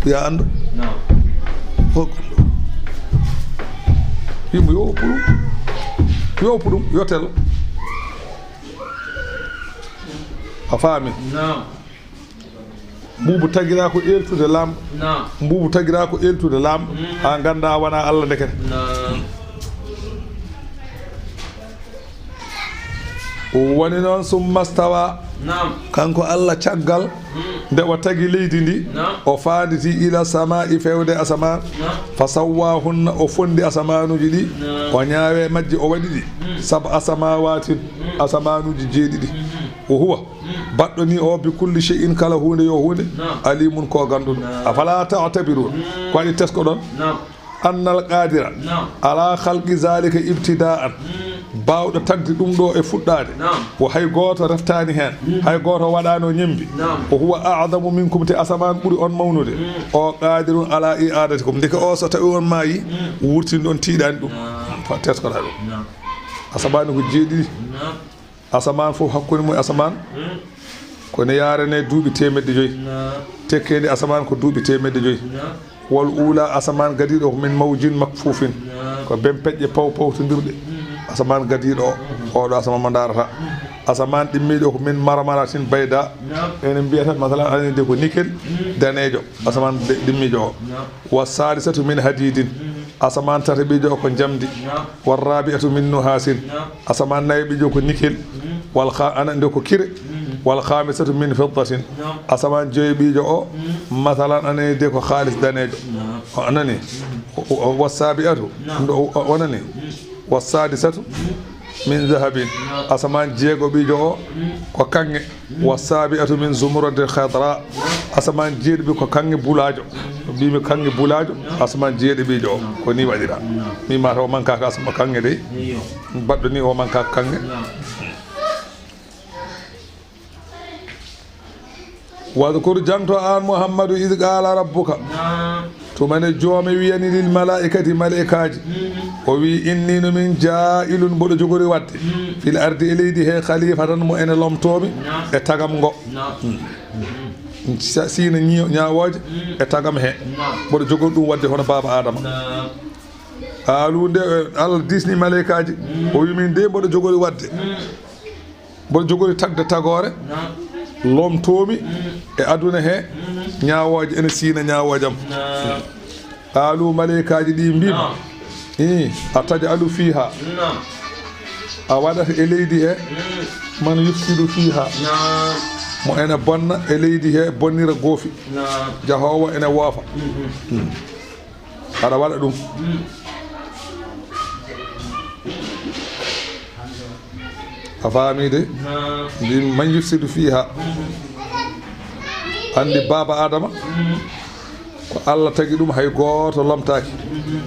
Ya anndu. Hol ko ɗum? Yimɓe yo ɓuru. Yoppu ɗum, yo tel. A faami? Naam. Mbuubu tagiraa ko eeltude laamɗo. Naam. Mbuubu tagiraa ko eeltude laamɗo. Mm. Haa nganndaa wonaa Allah ndekete. Naam. Woni noon, summa stawa. Naam. Kanko Allah, caggal, mm, nde o tagi leydi ndi, naam, o faanditi ila samaa'i, fewde asamaan. Naam. Fa sawwaahunna, o fondi asamaanuuji ɗi. Naam. O ñaawe majji, o waɗi ɗi. Mm. Sab'a samaawatin, mm, asamaanuuji jeeɗiɗi. Mm-hmm. Wa huwa, mm, baɗɗo ni o, bi kulli shay'in, kala huunde yo huunde, naam, alimun, ko ganduɗo. Naam. Afala ta'tabiruun? Mm. Ko waɗi teskoɗon? Naam. Annal qaadira, naam, ala khalqi zalika ibtida'an. Mm. Baawɗo tagde ɗum ɗo e fuɗɗaade. Naam. Wo hay gooto reftaani heen. Mm. Hay gooto waɗaano ñembi. Naam. Wa huwa a'zamu minkum, te asamaan ɓuri on mawnude. Mm. O qaadirun ala i'adatikum. Ndeke o, so tawi on maayi, mm, wurtin ɗon, tiiɗaani ɗum. Naam. Fa teskoɗaa ɗum. Naam. Asamaan ko jeeɗiɗi. Naam. Asamaan fof hakkunde mum e asamaan, hmm, ko ne yaarane duuɓi teemedde joyi. Naam. Tekkeendi asamaan ko duuɓi teemedde joyi. Naam. Wal uula, asamaan gadiiɗo ko min mawjin makfuufin. Naam. Ko bempeƴƴe paw pawtondirɗe. Hmm. Asamaan gadiiɗo o, hmm, oɗo asamaan mo ndaarata. Hmm. Asamaan ɗimmiiɗo ko min marmaratin bayda. Naam. Enen mbiyata, masalan, anen de ko nikel, hmm, daneejo. Asamaan de-, ɗimmiijo o. Naam. Wa saalisatu min hadiidin. Hmm. Asamaan tataɓiijo o ko njamndi. Naam. Wa raabi'atu min nuhaasin. Naam. Asamaan nayaɓiijo ko nikel. Mm. Wal kha-, ana nde ko kire. Mm. Wal khaamisatu min fiddatin. Naam. Asamaan joyaɓiijo o, mm, masalan, ana de ko haalis daneejo. Naam. O anani. Mm. O, o, wa saabi'atu. Naam. Ndo o, o anani. Mm. Wa saadisatu. Mm. Min zahabin. Naam. Asamaan jeegoɓiijo o, mm, ko kaŋŋe. Wa saabi'atu min zumrudin khadra. Asamaan jeeɗiɓi ko kaŋŋe bulaajo. Mbimi kaŋŋe bulaajo, asamaan jeeɗiɓiijo o. Ko ni waɗira. Mi mata o mankaaka asama kaŋŋe dey. Baɗɗo ni o mankaaka kaŋŋe. Wadkur, jangto aan Muhammadu, id qaala rabbuka. Tuma nde joome wiyani lil malaa'ikati, malaa'ikaaji. Mm. O wi, inni no min jaa'ilun, mboɗo jogori waɗde. Mm. Fil ardi, e leydi he, khalifatan, mo ene lomtoomi. Naam. E tagam ngo. Naam. Mm. Sa-, siina ñi-, ñaawooje, mm, e tagam he. Naam. Mboɗo jogori ɗum waɗde hono baaba Adama. Naam. Qaalu, nde, eh, Allah diisni malaa'ikaaji. Mm. O wi, min de mboɗo jogori waɗde. Mm. Mboɗo jogori tagde tagoore, naam, lomtoomi, mm, e aduna he, mm, ñaawooje ene siina ñaawooje am. Naam. Qaalu, malaa'ikaaji ɗi mbima, naam, ii, a taj'alu fiiha, naam, a waɗata e leydi he, mm, man yufsidu fiiha, naam, mo ene bonna e leydi he, bonnira goofi, naam, jahoowo ene woofa. Mhm. Mm. Aɗa waɗa ɗum. Mm. A faami de? Naam. Mbi man yufsidu fiiha. Mm. Anndi baaba Adama, mm, ko Allah tagi ɗum, hay gooto lomtaaki. Mm.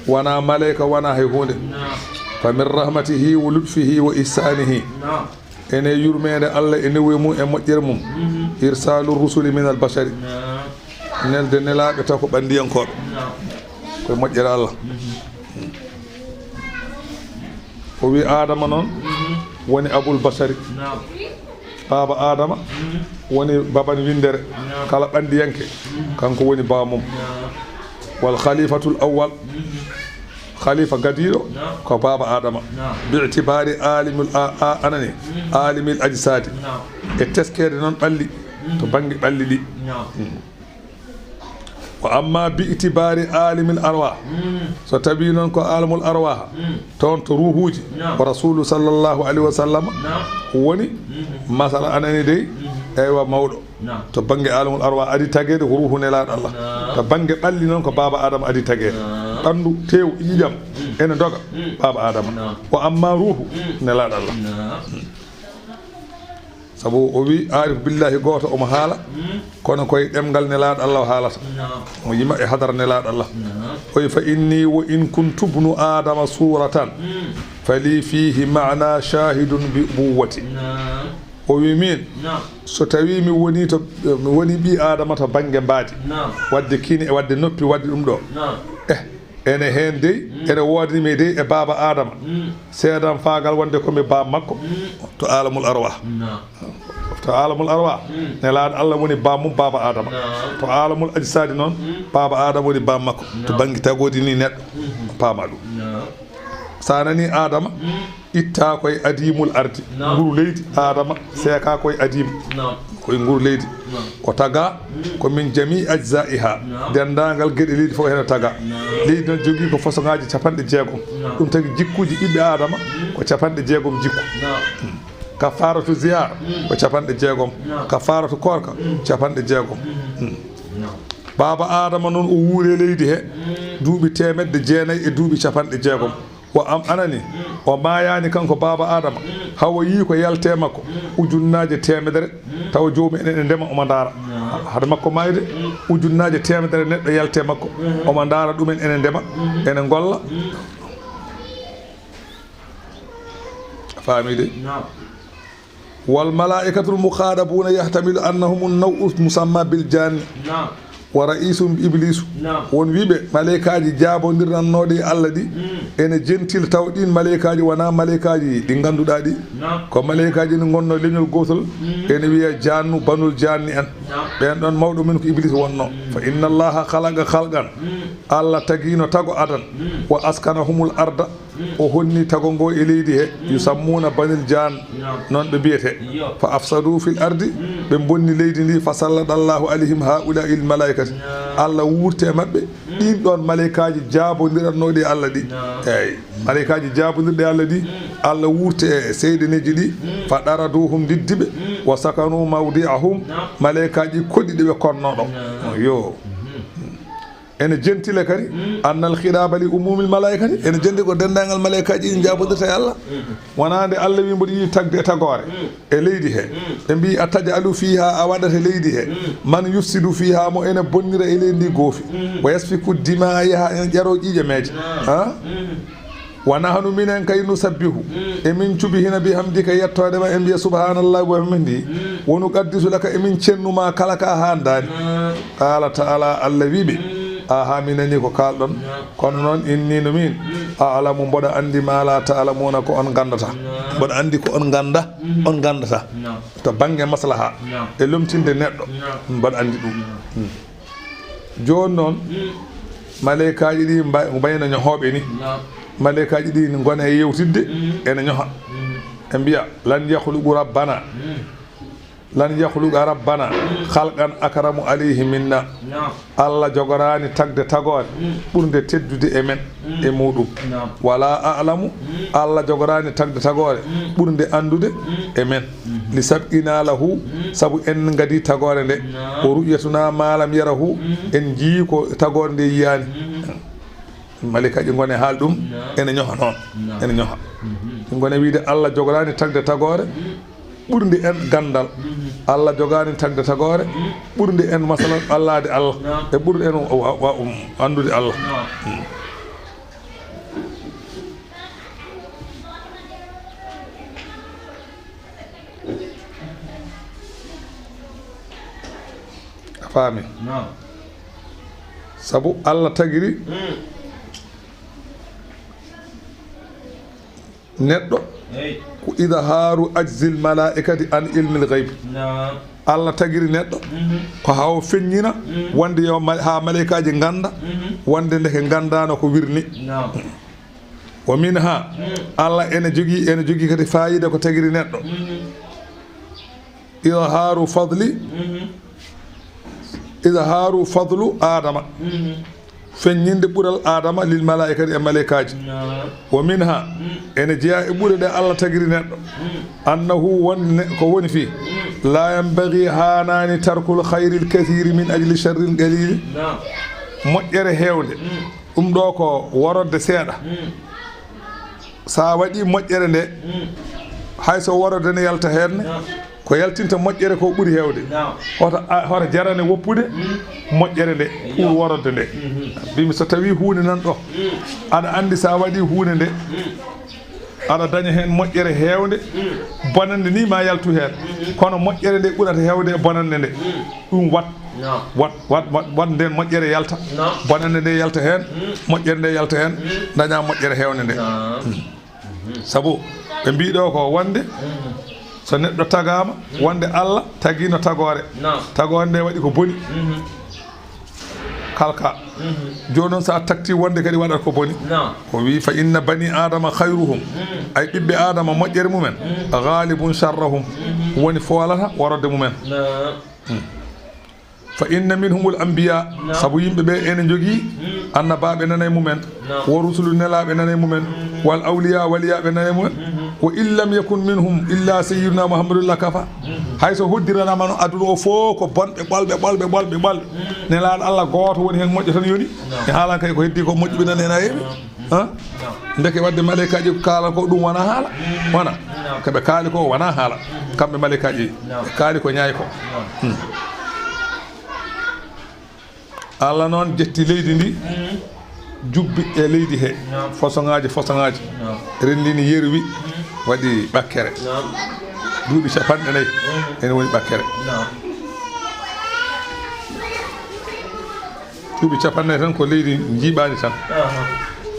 Wona maleyka, wona hay huunde. Naam. Fa min rahmatihi wa lutfihi wa ihsanihi. Naam. Ene yurmeende Allah e newoye mum e moƴƴere mum. Mhm. Irsaalu rusuli min al bashari. Naam. Nelde nelaaɓe taw ko ɓanndiyankooɓe. Naam. Koye moƴƴere Allah. Mhm. O wi Adama noon, mhm, woni abul bashari. Naam. Baaba Adama, mhm, woni baban winndere. Naam. Kala ɓanndiyanke, mhm, kanko woni baaba mum. Naam. Wal khalifatul awwal. Mhm. Khalifa gadiiɗo, naam, ko baaba Adama. Naam. Bi itibaari alimul a-, a-, anani, mm, alimil ajsadi. Naam. E teskeede noon ɓalli, mm, to bannge ɓalli ɗi. Naam. Mm. Wa amma bi itibaari alimil arwah. Mm. So tawi noon ko alamul arwah, mm, toon to ruuhuuji, naam, ko Rasulu sallallahu alayhi wa sallam, naam, woni, mm, masala anani dey, mm, eywa mawɗo. Naam. To bannge alamul arwah adi tageede ko ruuhu nelaaɗo Allah. Naam. To bannge ɓalli noon ko baaba Adama adi tageede. Naam. Ɓanndu, teew, ƴiiƴam, mm, ene doga, mm, baaba Adama. Naam. Wa amma ruuhu, mm, nelaaɗo Allah. Naam. Sabu o wi aarif billahi gooto omo haala, mm, kono koye ɗemngal nelaaɗo Allah o haalata. Naam. O yima e hadara nelaaɗo Allah. Naam. O wi fa inni wa in kuntu bnu Adama suratan, mm, fali fihi maana shahidun bi ubuwwati. Naam. O wi min, naam, so tawi mi woni to, mi woni ɓii Adama to bannge mbaadi, naam, waɗde kiine e waɗde noppi, waɗde ɗum ɗo. Naam. Eh, ene heen dey, mm, ene woodani mi dey e baaba Adama. Mm. Seedam faagal wonde ko mi baam makko, mm, to alamul arwah. Naam. To alamul arwah, mm, nelaaɗo Allah woni baam mum baaba Adama. Naam. To alamul ajsadi noon, mm, baaba Adama woni baam makko. To, naam, bannge tagoodi ni neɗɗo, mm, paama ɗum. Naam. Sa nani Adama, itta koye adimul ardi, nguru leydi. Adama seeka koye adim, koye nguru leydi. O taga ko min jami ajzaiha, denndaangal geɗe leydi fof heno taga. Leydi noon jogii ko façon ngaaji capanɗe jeegom. Ɗum tagi jikkuuji ɓiɓɓe Adama ko capanɗe jeegom jikku. Kafaratu zihar ko capanɗe jeegom. Kafaratu koorka capanɗe jeegom. Baaba Adama noon o wuuri e leydi he duuɓi teemedde jeenayi e duuɓi capanɗe jeegom. Wa am anani, o maayaani kanko baaba Adama, hawa yii ko yalte makko ujunnaaje teemedere, tawa joomum en ene ndema omo ndaara. Hade makko maayde, ujunnaaje teemedere neɗɗo yalte makko, omo ndaara ɗumen ene ndema, ene ngolla. A faami de? Wal malaa'ikatul mukhadabuna yahtamilu annahum an-naw'u musamma bil janni. Wa ra'isuhum iblisu. Won wiiɓe malaykaaji jaabondirnannooɗi e Allah ɗi ene jentila, taw ɗin malaykaaji wonaa malaykaaji ɗi ngannduɗaa ɗi. Ko malaykaaji ɗi ngonnoo leñol gootol, ene wiya jannu, banul janni en. Ɓeen ɗoon mawɗo mum ko Iblis wonnoo. Fa inna Allaha khalaqa khalqan. Allah tagiino tago adan. Wa askanahumul arda. O honni tago ngo e leydi he, yusammuna banil jan, noon ɓe mbiyete. Fa afsadu fil ardi, ɓe bonni leydi ndi, fa salladallahu alayhim haula'il malaikati. Allah wuurti e maɓɓe ɗin ɗoon malaykaaji jaabondirannooɗi e Allah ɗi. Eey, malaykaaji jaabondirɗi e Allah ɗi, Allah wuurti e seyɗaneeji ɗi, fa daraduhum, ndiddi ɓe, wa sakanu mawdi'ahum, malaykaaji koɗi ɗi ɓe konnoo ɗo. Yo. Ene jentile kadi, annal khidaba li umumil malaikati, ene jendi ko denndaangal malaykaaji ɗi jaabondirta e Allah. Wonaa nde Allah wi mboɗo yiɗi tagde e tagoore e leydi he. Ɓe mbi, a taj'alu fiha, a waɗata e leydi he man yufsidu fiha, mo ene bonnira e leydi ndi goofi. Wa yasfiku dima, yaha ene ƴaro ƴiiƴe meeje. Ha? Wa nahnu, minen kay, nusabbihu, emin cubihina, bihamdika, yettoode ma, en mbiya subhanallah, wa bihamdihi, wa nuqaddisu laka, emin cennu ma kala ka haandaani. Qala ta'ala, Allah wi ɓe, aha, mi nani ko kaalɗon, kono noon, inni, no min, a'lamu, mboɗa anndi, ma la ta'lamuna, ko on nganndata. Mboɗa anndi ko on ngannda, on nganndata. To bannge maslaha e lomtinde neɗɗo, mboɗa anndi ɗum. Jooni noon, maleykaaji ɗi mba-, mbayno ñohooɓe ni. Maleykaaji ɗi ngona e yewtidde, ene ñoha. Ɓe mbiya, lan yakhluqu rabbana, lan yakhluqa rabbana khalqan akramu alayhi minna. Allah jogoraani tagde tagoore ɓurnde teddude e men e muɗum. Wala a'lamu, Allah jogoraani tagde tagoore ɓurnde anndude e men. Li sabqina lahu, sabu en ngadi tagoore nde. Wa ru'yatuna ma lam yarahu, en njii ko tagoore nde yiyaani. Malaykaaji ngone haal ɗum, ene ñoha noon, ene ñoha. Ngone wiide Allah jogoraani tagde tagoore ɓurnde en ganndal. Allah jogaani tagde tagoore ɓurnde en, masalan, allaade Allah, e ɓurnde en wa-, wa-, um, anndude Allah. A faami? Sabu Allah tagiri neɗɗo ko idhaaru ajzil malaa'ikati an ilmil ghayb. Allah tagiri neɗɗo ko haa o feññina wonde yo ma-, haa maleykaaji ngannda wonde ndeke nganndaano ko wirni. Wa minha, Allah ene jogii, ene jogii kadi faayiida ko tagiri neɗɗo. Idhaaru fadli, idhaaru fadlu Adama. Feññinde ɓural Adama lil malaa'ikati e maleykaaji. Wa minha, ene jeyaa e ɓure ɗe Allah tagiri neɗɗo. Annahu, won ne-, ko woni fii. La yanbaghi, haanaani, tarkul khayril kathiri min ajli sharril qalili. Moƴƴere heewnde. Ɗum ɗo ko worode seeɗa. So a waɗii moƴƴere nde, hay so worode ne yalta heen ne, ko yaltinta moƴƴere ko ɓuri heewde. Hoto a-, hoto jarane woppude moƴƴere nde pour worode nde. Mbimi, so tawii huunde nan ɗo, aɗa anndi so a waɗii huunde nde, aɗa daña heen moƴƴere heewnde, bonannde ni ma yaltu heen. Kono moƴƴere nde ɓurata heewde e bonannde nde. Ɗum wat, wat, wat, wat, wat nden moƴƴere yalta. Bonannde nde yalta heen, moƴƴere nde yalta heen, daña moƴƴere heewnde nde. Sabu ɓe mbii ɗo ko wonde so neɗɗo tagaama, wonde Allah tagiino tagoore. Tagoore nde waɗi ko boni. kalka. Jooni noon, so a takti wonde kadi waɗat ko boni, o wi, "Fa inna bani Adama khayruhum." Ay, ɓiɓɓe Adama, moƴƴere mumen, "ghalibun sharrahum." Woni foolata warodde mumen. "Fa inna minhumul anbiya." Sabu yimɓe ɓe ene njogii annabaaɓe nana e mumen, "wa rusulu", nelaaɓe nana e mumen, "wal awliya", waliyaaɓe nana e mumen. "Wa in lam yakun minhum illa sayyiduna Muhammadun lakafa." Hay so hoddiranaama noon aduna o fof ko bonɓe, ɓolɓe, ɓolɓe, ɓolɓe, ɓolɓe, nelaaɗo Allah gooto woni heen moƴƴo tan yoni. Mi haalan kay ko heddi ko moƴƴuɓe nana e nayeeɓe. Han? Ndeke waɗde maleykaaji ko kaalan ko ɗum wona haala. Wona. Ko ɓe kaali ko wona haala. Kamɓe maleykaaji ɓe kaali ko ñaay ko. Hmm. Allah noon jetti leydi ndi, jubbi e leydi he, façon ŋaaji, façon ŋaaji. Renndini, yerwi, waɗi ɓakkere. Duuɓi capanɗe nayi, ene woni ɓakkere. Duuɓi capanɗe nayi tan ko leydi njiiɓaani tan.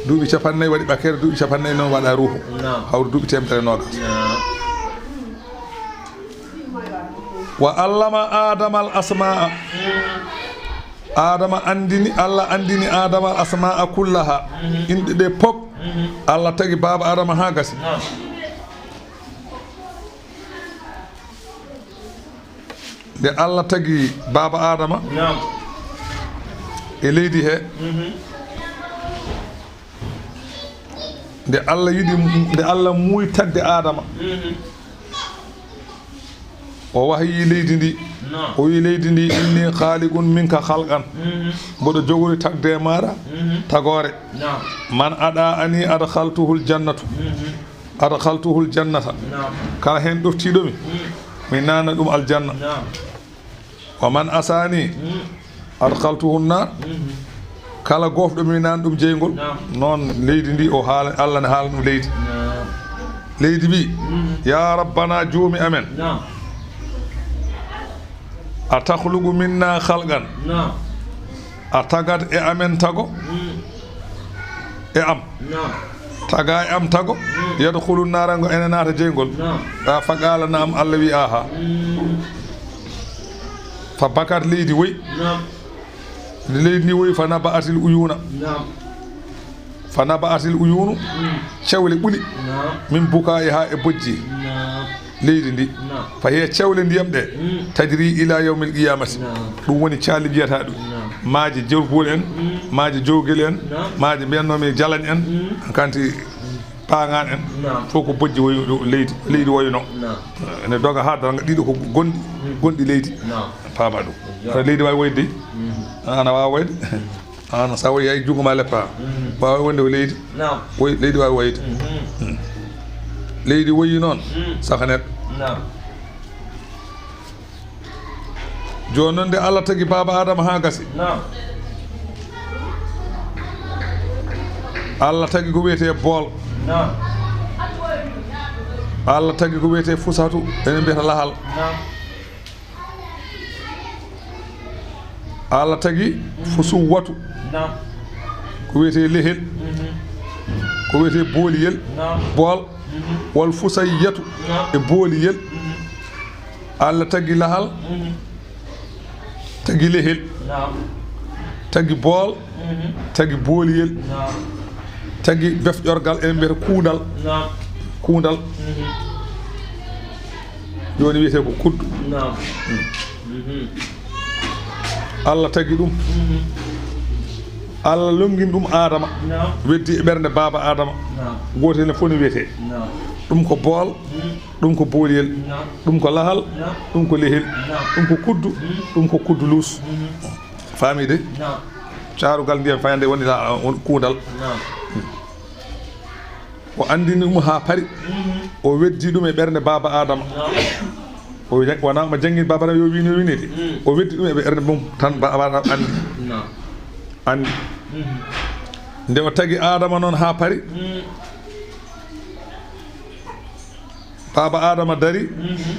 Duuɓi capanɗe nayi waɗi ɓakkere, duuɓi capanɗe nayi noon waɗa ruuhu. Hawri duuɓi teemedere e noogas. Wa allama Adama al asmaa. Adama anndini, Allah anndini Adama al asmaa kullaha. Inɗe ɗe pop, Allah tagi baaba Adama haa gasi. Nde Allah tagi baaba Adama e leydi he, nde Allah yiɗi, nde Allah muuyi tagde Adama, o wahyi leydi ndi. O wi leydi ndi, "Inni khaliqun minka khalqan." Mboɗo jogori tagde e maaɗa tagoore. "Man ada'ani adkhaltuhul jannatu." "Adkhaltuhul jannata." Kala heen ɗoftiiɗo mi, mi naatna ɗum aljanna. "Wa man asani adkhaltuhu nar." Kala goofɗo mi, mi naatna ɗum jeyngol. Noon leydi ndi, o haala, Allah ne haala ɗum leydi. Leydi wi, "Ya Rabbana, joomi amen, a takhluqu minna khalqan." A tagat e amen tago, e am. Taga e am tago, "yadkhulu nara", ngo ene naata jeyngol. A faqala na'am, Allah wi, "Aha." Fa bakat, leydi woyi. Nde leydi ndi woyi, "fa naba'atil uyuna." Fa naba'atil uyunu, cewle ɓuli. "Min bukaiha", e bojji leydi ndi. "Fa hiya", cewle ndiyam ɗe, "tajri ila yawmil qiyamati." Ɗum woni cali mbiyata ɗum. Maaje Jorgol en, maaje Jowgel en, maaje mbiyatnoomi Jalañ en, kanti Paangaan en. Fof ko bojji woyi ɗo leydi, leydi woyno. Ene doga haa darnga ɗiɗo ko gonɗi, gonɗi leydi. Paama ɗum. Kono leydi waawi woyde. Ana waawa woyde. Aan, so a woyi, hay junngo ma leppa. Waawa wonde ko leydi. Naam. Woy, leydi waawi woyde. Mm. Leydi woyi noon, saka neɗɗo. Naam. Jooni noon, nde Allah tagi baaba Adama haa gasi. Naam. Allah tagi ko wiyetee bool. Naam. Allah tagi ko wiyetee fusatu, enen mbiyata lahal. Naam. Allah tagi fusuwatu. Naam. Ko wiyetee lehel. Mhm. Ko wiyetee booliyel. Naam. Bool. Mhm. Wal fusayyatu. Naam. E booliyel. Mhm. Allah tagi lahal. Mhm. Tagi lehel. Naam. Tagi bool. Mhm. Tagi booliyel. Naam. Tagi befƴorgal, en mbiyata kuundal. Naam. Kuundal. Mhm. Jooni wiyetee ko kuddu. Naam. Mm. Mhm. Allah tagi ɗum. Mhm. Allah lonngini ɗum Adama. Naam. Weddi e ɓernde baaba Adama. Naam. Gootel ne fof no wiyetee. Naam. Ɗum ko bool. Mhm. Ɗum ko booliyel. Naam. Ɗum ko lahal. Naam. Ɗum ko lehel. Naam. Ɗum ko kuddu. Mhm. Ɗum ko kuddu luus. Mhm. Faami de? Naam. Caarugal ndiyam fayande woni la, on kuundal. Naam. O anndini ɗum haa pari. Mhm. O weddi ɗum e ɓernde baaba Adama. Naam. O wi-, wonaa omo janngini baaba Adama yo wiin, yo wiin de. Mm. O weddi ɗum e ɓernde mum tan, baaba Adama anndi. Naam. Anndi. Mhm. Nde o tagi Adama noon haa pari, mm, baaba Adama dari. Mhm.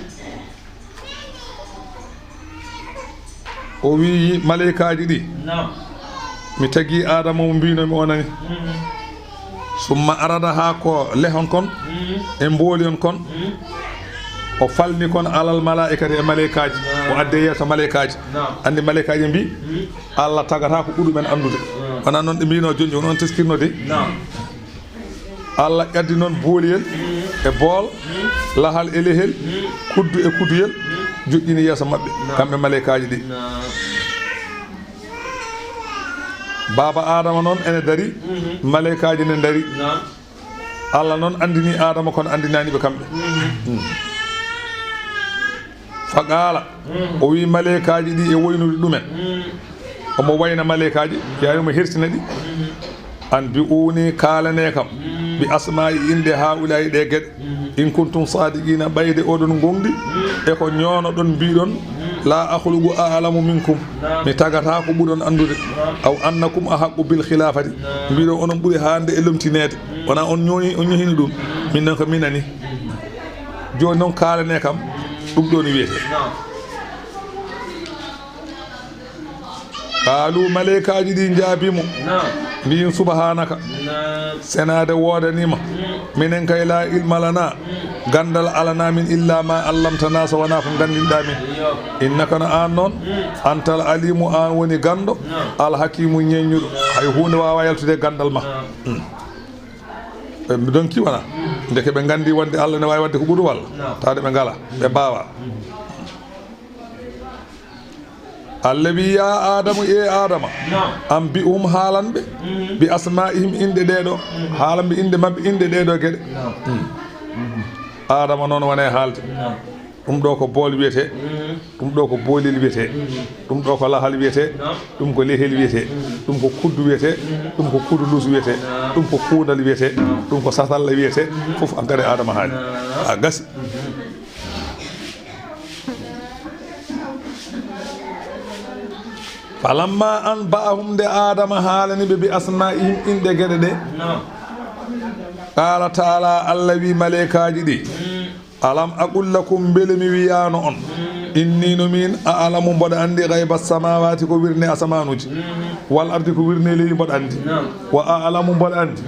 O wiyi maleykaaji ɗi, naam, mi tagi Adama mo mbiinoomi o nani. Mhm. Summa arada, haa ko lehon kon, mhm, e mbooliyon kon. Mhm. O falni kon alal malaa'ikati e maleykaaji. O addi yeeso maleykaaji. Anndi maleykaaji mbii, Allah tagataa ko ɓuri men anndude. Wonaa noon ɗe mbiinoo jooni, jooni on teskirno de. Allah ƴaddi noon booliyel e bool, lahal e lehel, kuddu e kudduyel, joƴƴini yeeso maɓɓe, kamɓe maleykaaji ɗi. Baaba Aadama noon ene darii, maleykaaji ne ndarii. Allah noon anndinii Aadama, kono anndinaani ɓe kamɓe. Fa qaala, o wii maleykaaji ɗi e woynude ɗumen. Omo wayna maleykaaji, yaani omo hertina ɗi. Anbi'uunii, kaalanee kam, bi asmaa'i, inɗe haa'ulaa'i, ɗee geɗe. In kuntum saadiqiina, ɓayde oɗon ngoongɗi e ko ñoonoɗon, mbiiɗon, laa akhluqu, a'lamu minkum, mi tagataa ko ɓurɗon anndude, aw annakum ahaqqu bil khilaafati, mbiiɗon onon ɓuri haande e lomtineede, wonaa on ñooñi, on ñohini ɗum, min noon ko min nani. Jooni noon kaalanee kam, ɗum ɗo no wiyetee. Qaaluu, maleykaaji ɗi njaabii mo, mbiyi, subhaanaka, senaade woodanii ma, minen kay, laa ilma lanaa, ganndal alanaa min, illaa maa allamtanaa, so wonaa ko nganndinɗaa min. Innaka, no aan noon, antal aliimu, aan woni ganndo, al hakiimu, ñeeññuɗo, hay huunde waawaa yaltude e ganndal ma. Ɓe donki wonaa, ndeke ɓe nganndi wonde Allah ne waawi waɗde ko ɓuri walla, tawde ɓe ngalaa, ɓe mbaawaa. Allah wi, yaa Aadamu, e Aadama, anbi'hum, haalan ɓe, bi asmaa'ihim, inɗe ɗee ɗo, haalan ɓe inɗe maɓɓe, inɗe ɗee ɗo geɗe. Aadama noon woni e haalde. Ɗum ɗo ko bool wiyetee, ɗum ɗo ko boolel wiyetee, ɗum ɗo ko lahal wiyetee, ɗum ko lehel wiyetee, ɗum ko kuddu wiyetee, ɗum ko kudulus wiyetee, ɗum ko kuundal wiyetee, ɗum ko satalla wiyetee, fof hankadi Aadama haali. A gasi. Falamma anba'ahum, nde Aadama haalani ɓe, bi asma'ihim, inɗe geɗe ɗe. Qaala ta'ala, Allah wi maleykaaji ɗi, alam aqul lakum, mbele mi wiyaano on, inni, no miin, a'lamu, mboɗo anndi, ghayba samawati, ko wirnde asamaanuuji, wal ardi, ko wirnde leydi, mboɗo anndi. Wa a'lamu, mboɗo anndi,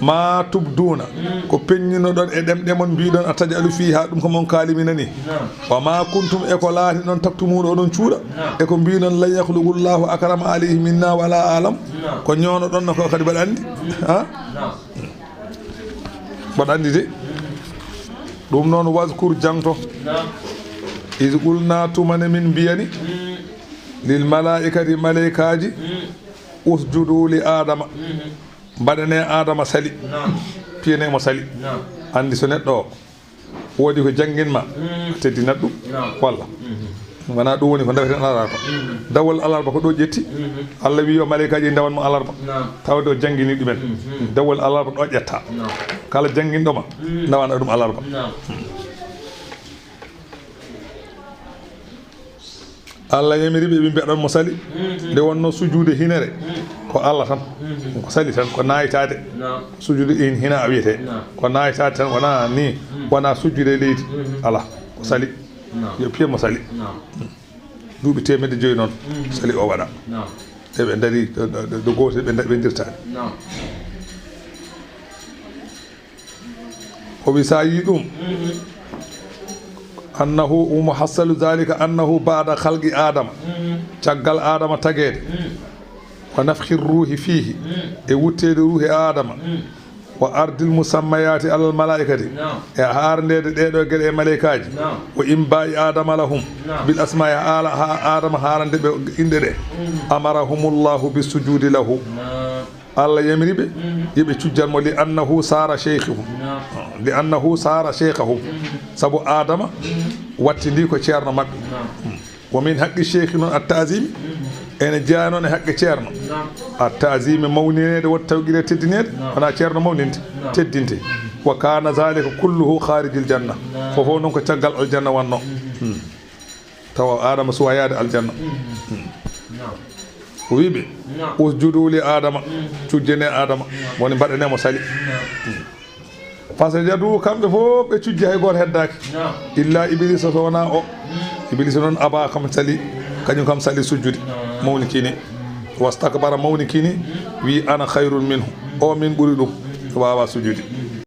ma tubduuna, ko peññinoɗon e ɗemɗe mon, mbiɗon, ataj'alu fiha, ɗum ko mon kaaliminani. Wa ma kuntum, e ko laatiɗon, taktumuuna, oɗon cuuɗa, e ko mbiɗon, lan yakhluqu Allahu, akrama alayhi minna wala a'lam, ko ñoonoɗon no ko kadi mboɗo anndi. Ha? Mboɗo anndi de. Ɗum noon, wazkur, jangto. Iz qulna, tuma nde min mbiyani, lil malaa'ikati, maleykaaji, usjudu li Aadama. Mbaɗanee Aadama sali. Piyanee mo sali. Anndi so neɗɗo o woodi ko janngin ma, a teddinat ɗum. Walla. Wonaa ɗum woni ko ndaweten alarba. Dawol alarba ko ɗo ƴetti. Allah wi yo maleykaaji ndawan mo alarba. Tawde o janngini ɗumen. Dawol alarba ɗo ƴetta. Kala jannginɗo ma, nawana ɗum alarba. Allah yamiri ɓe, ɓe mbiyaɗon mo sali. Nde wonno sujuude hinere, ko Allah tan. Ko sali tan, ko naytaade. Sujuude in hina a wiyete. Ko naytaade tan, wona ni, wona sujjude e leydi. Ala, ko sali. Yo piye mo sali. Duuɓi teemedde joyi noon, sali o waɗa. Eɓe ndari, ɗo, ɗo, ɗo, ɗo gootel ɓe nda-, ɓe ndirtaani. O wi, so a yii ɗum, annahu, wa muhassalu dhalika annahu ba'da khalqi Adama, caggal Adama tageede, wa nafkhi ruuhi fiihi, e wutteede ruuhi Adama, wa ardil musammayati alal malaikati, e haarndeede ɗee ɗoo geɗe e maleykaaji, wa inba'i Adama lahum bil asma'i, haala, ha Adama haalande ɓe inɗe ɗe, amarahumullahu bis sujudi lahu. Allah yamiri ɓe, yo ɓe cujjan mo, li annahu sara sheykhahum. Li annahu sara sheykhahum. Sabu Adama wattindi ko ceerno maɓɓe. Wa min haqqi sheykhi noon at ta'zimi, ene jeyaa noon e haqqe ceerno. At ta'zimi, mawnineede, wa tawqiri, teddineede, wona ceerno mawninte, teddinte. Wa kana zalika kulluhu kharijil janna. Fof o noon ko caggal aljanna wonno. Tawa Adama suwa yaade aljanna. O wi ɓe, usjudu li Adama, cujjene Adama, woni mbaɗane mo sali. Fasajadu, kamɓe fof ɓe cujji, hay gooto heddaaki. Illa Iblisa, so wonaa o. Iblisa noon aba, kam sali, kañum kam sali sujjude, mawnikini. Wastakbara, mawnikini, wi, ana khayrun minhu, o min ɓuri ɗum, waawaa sujjude.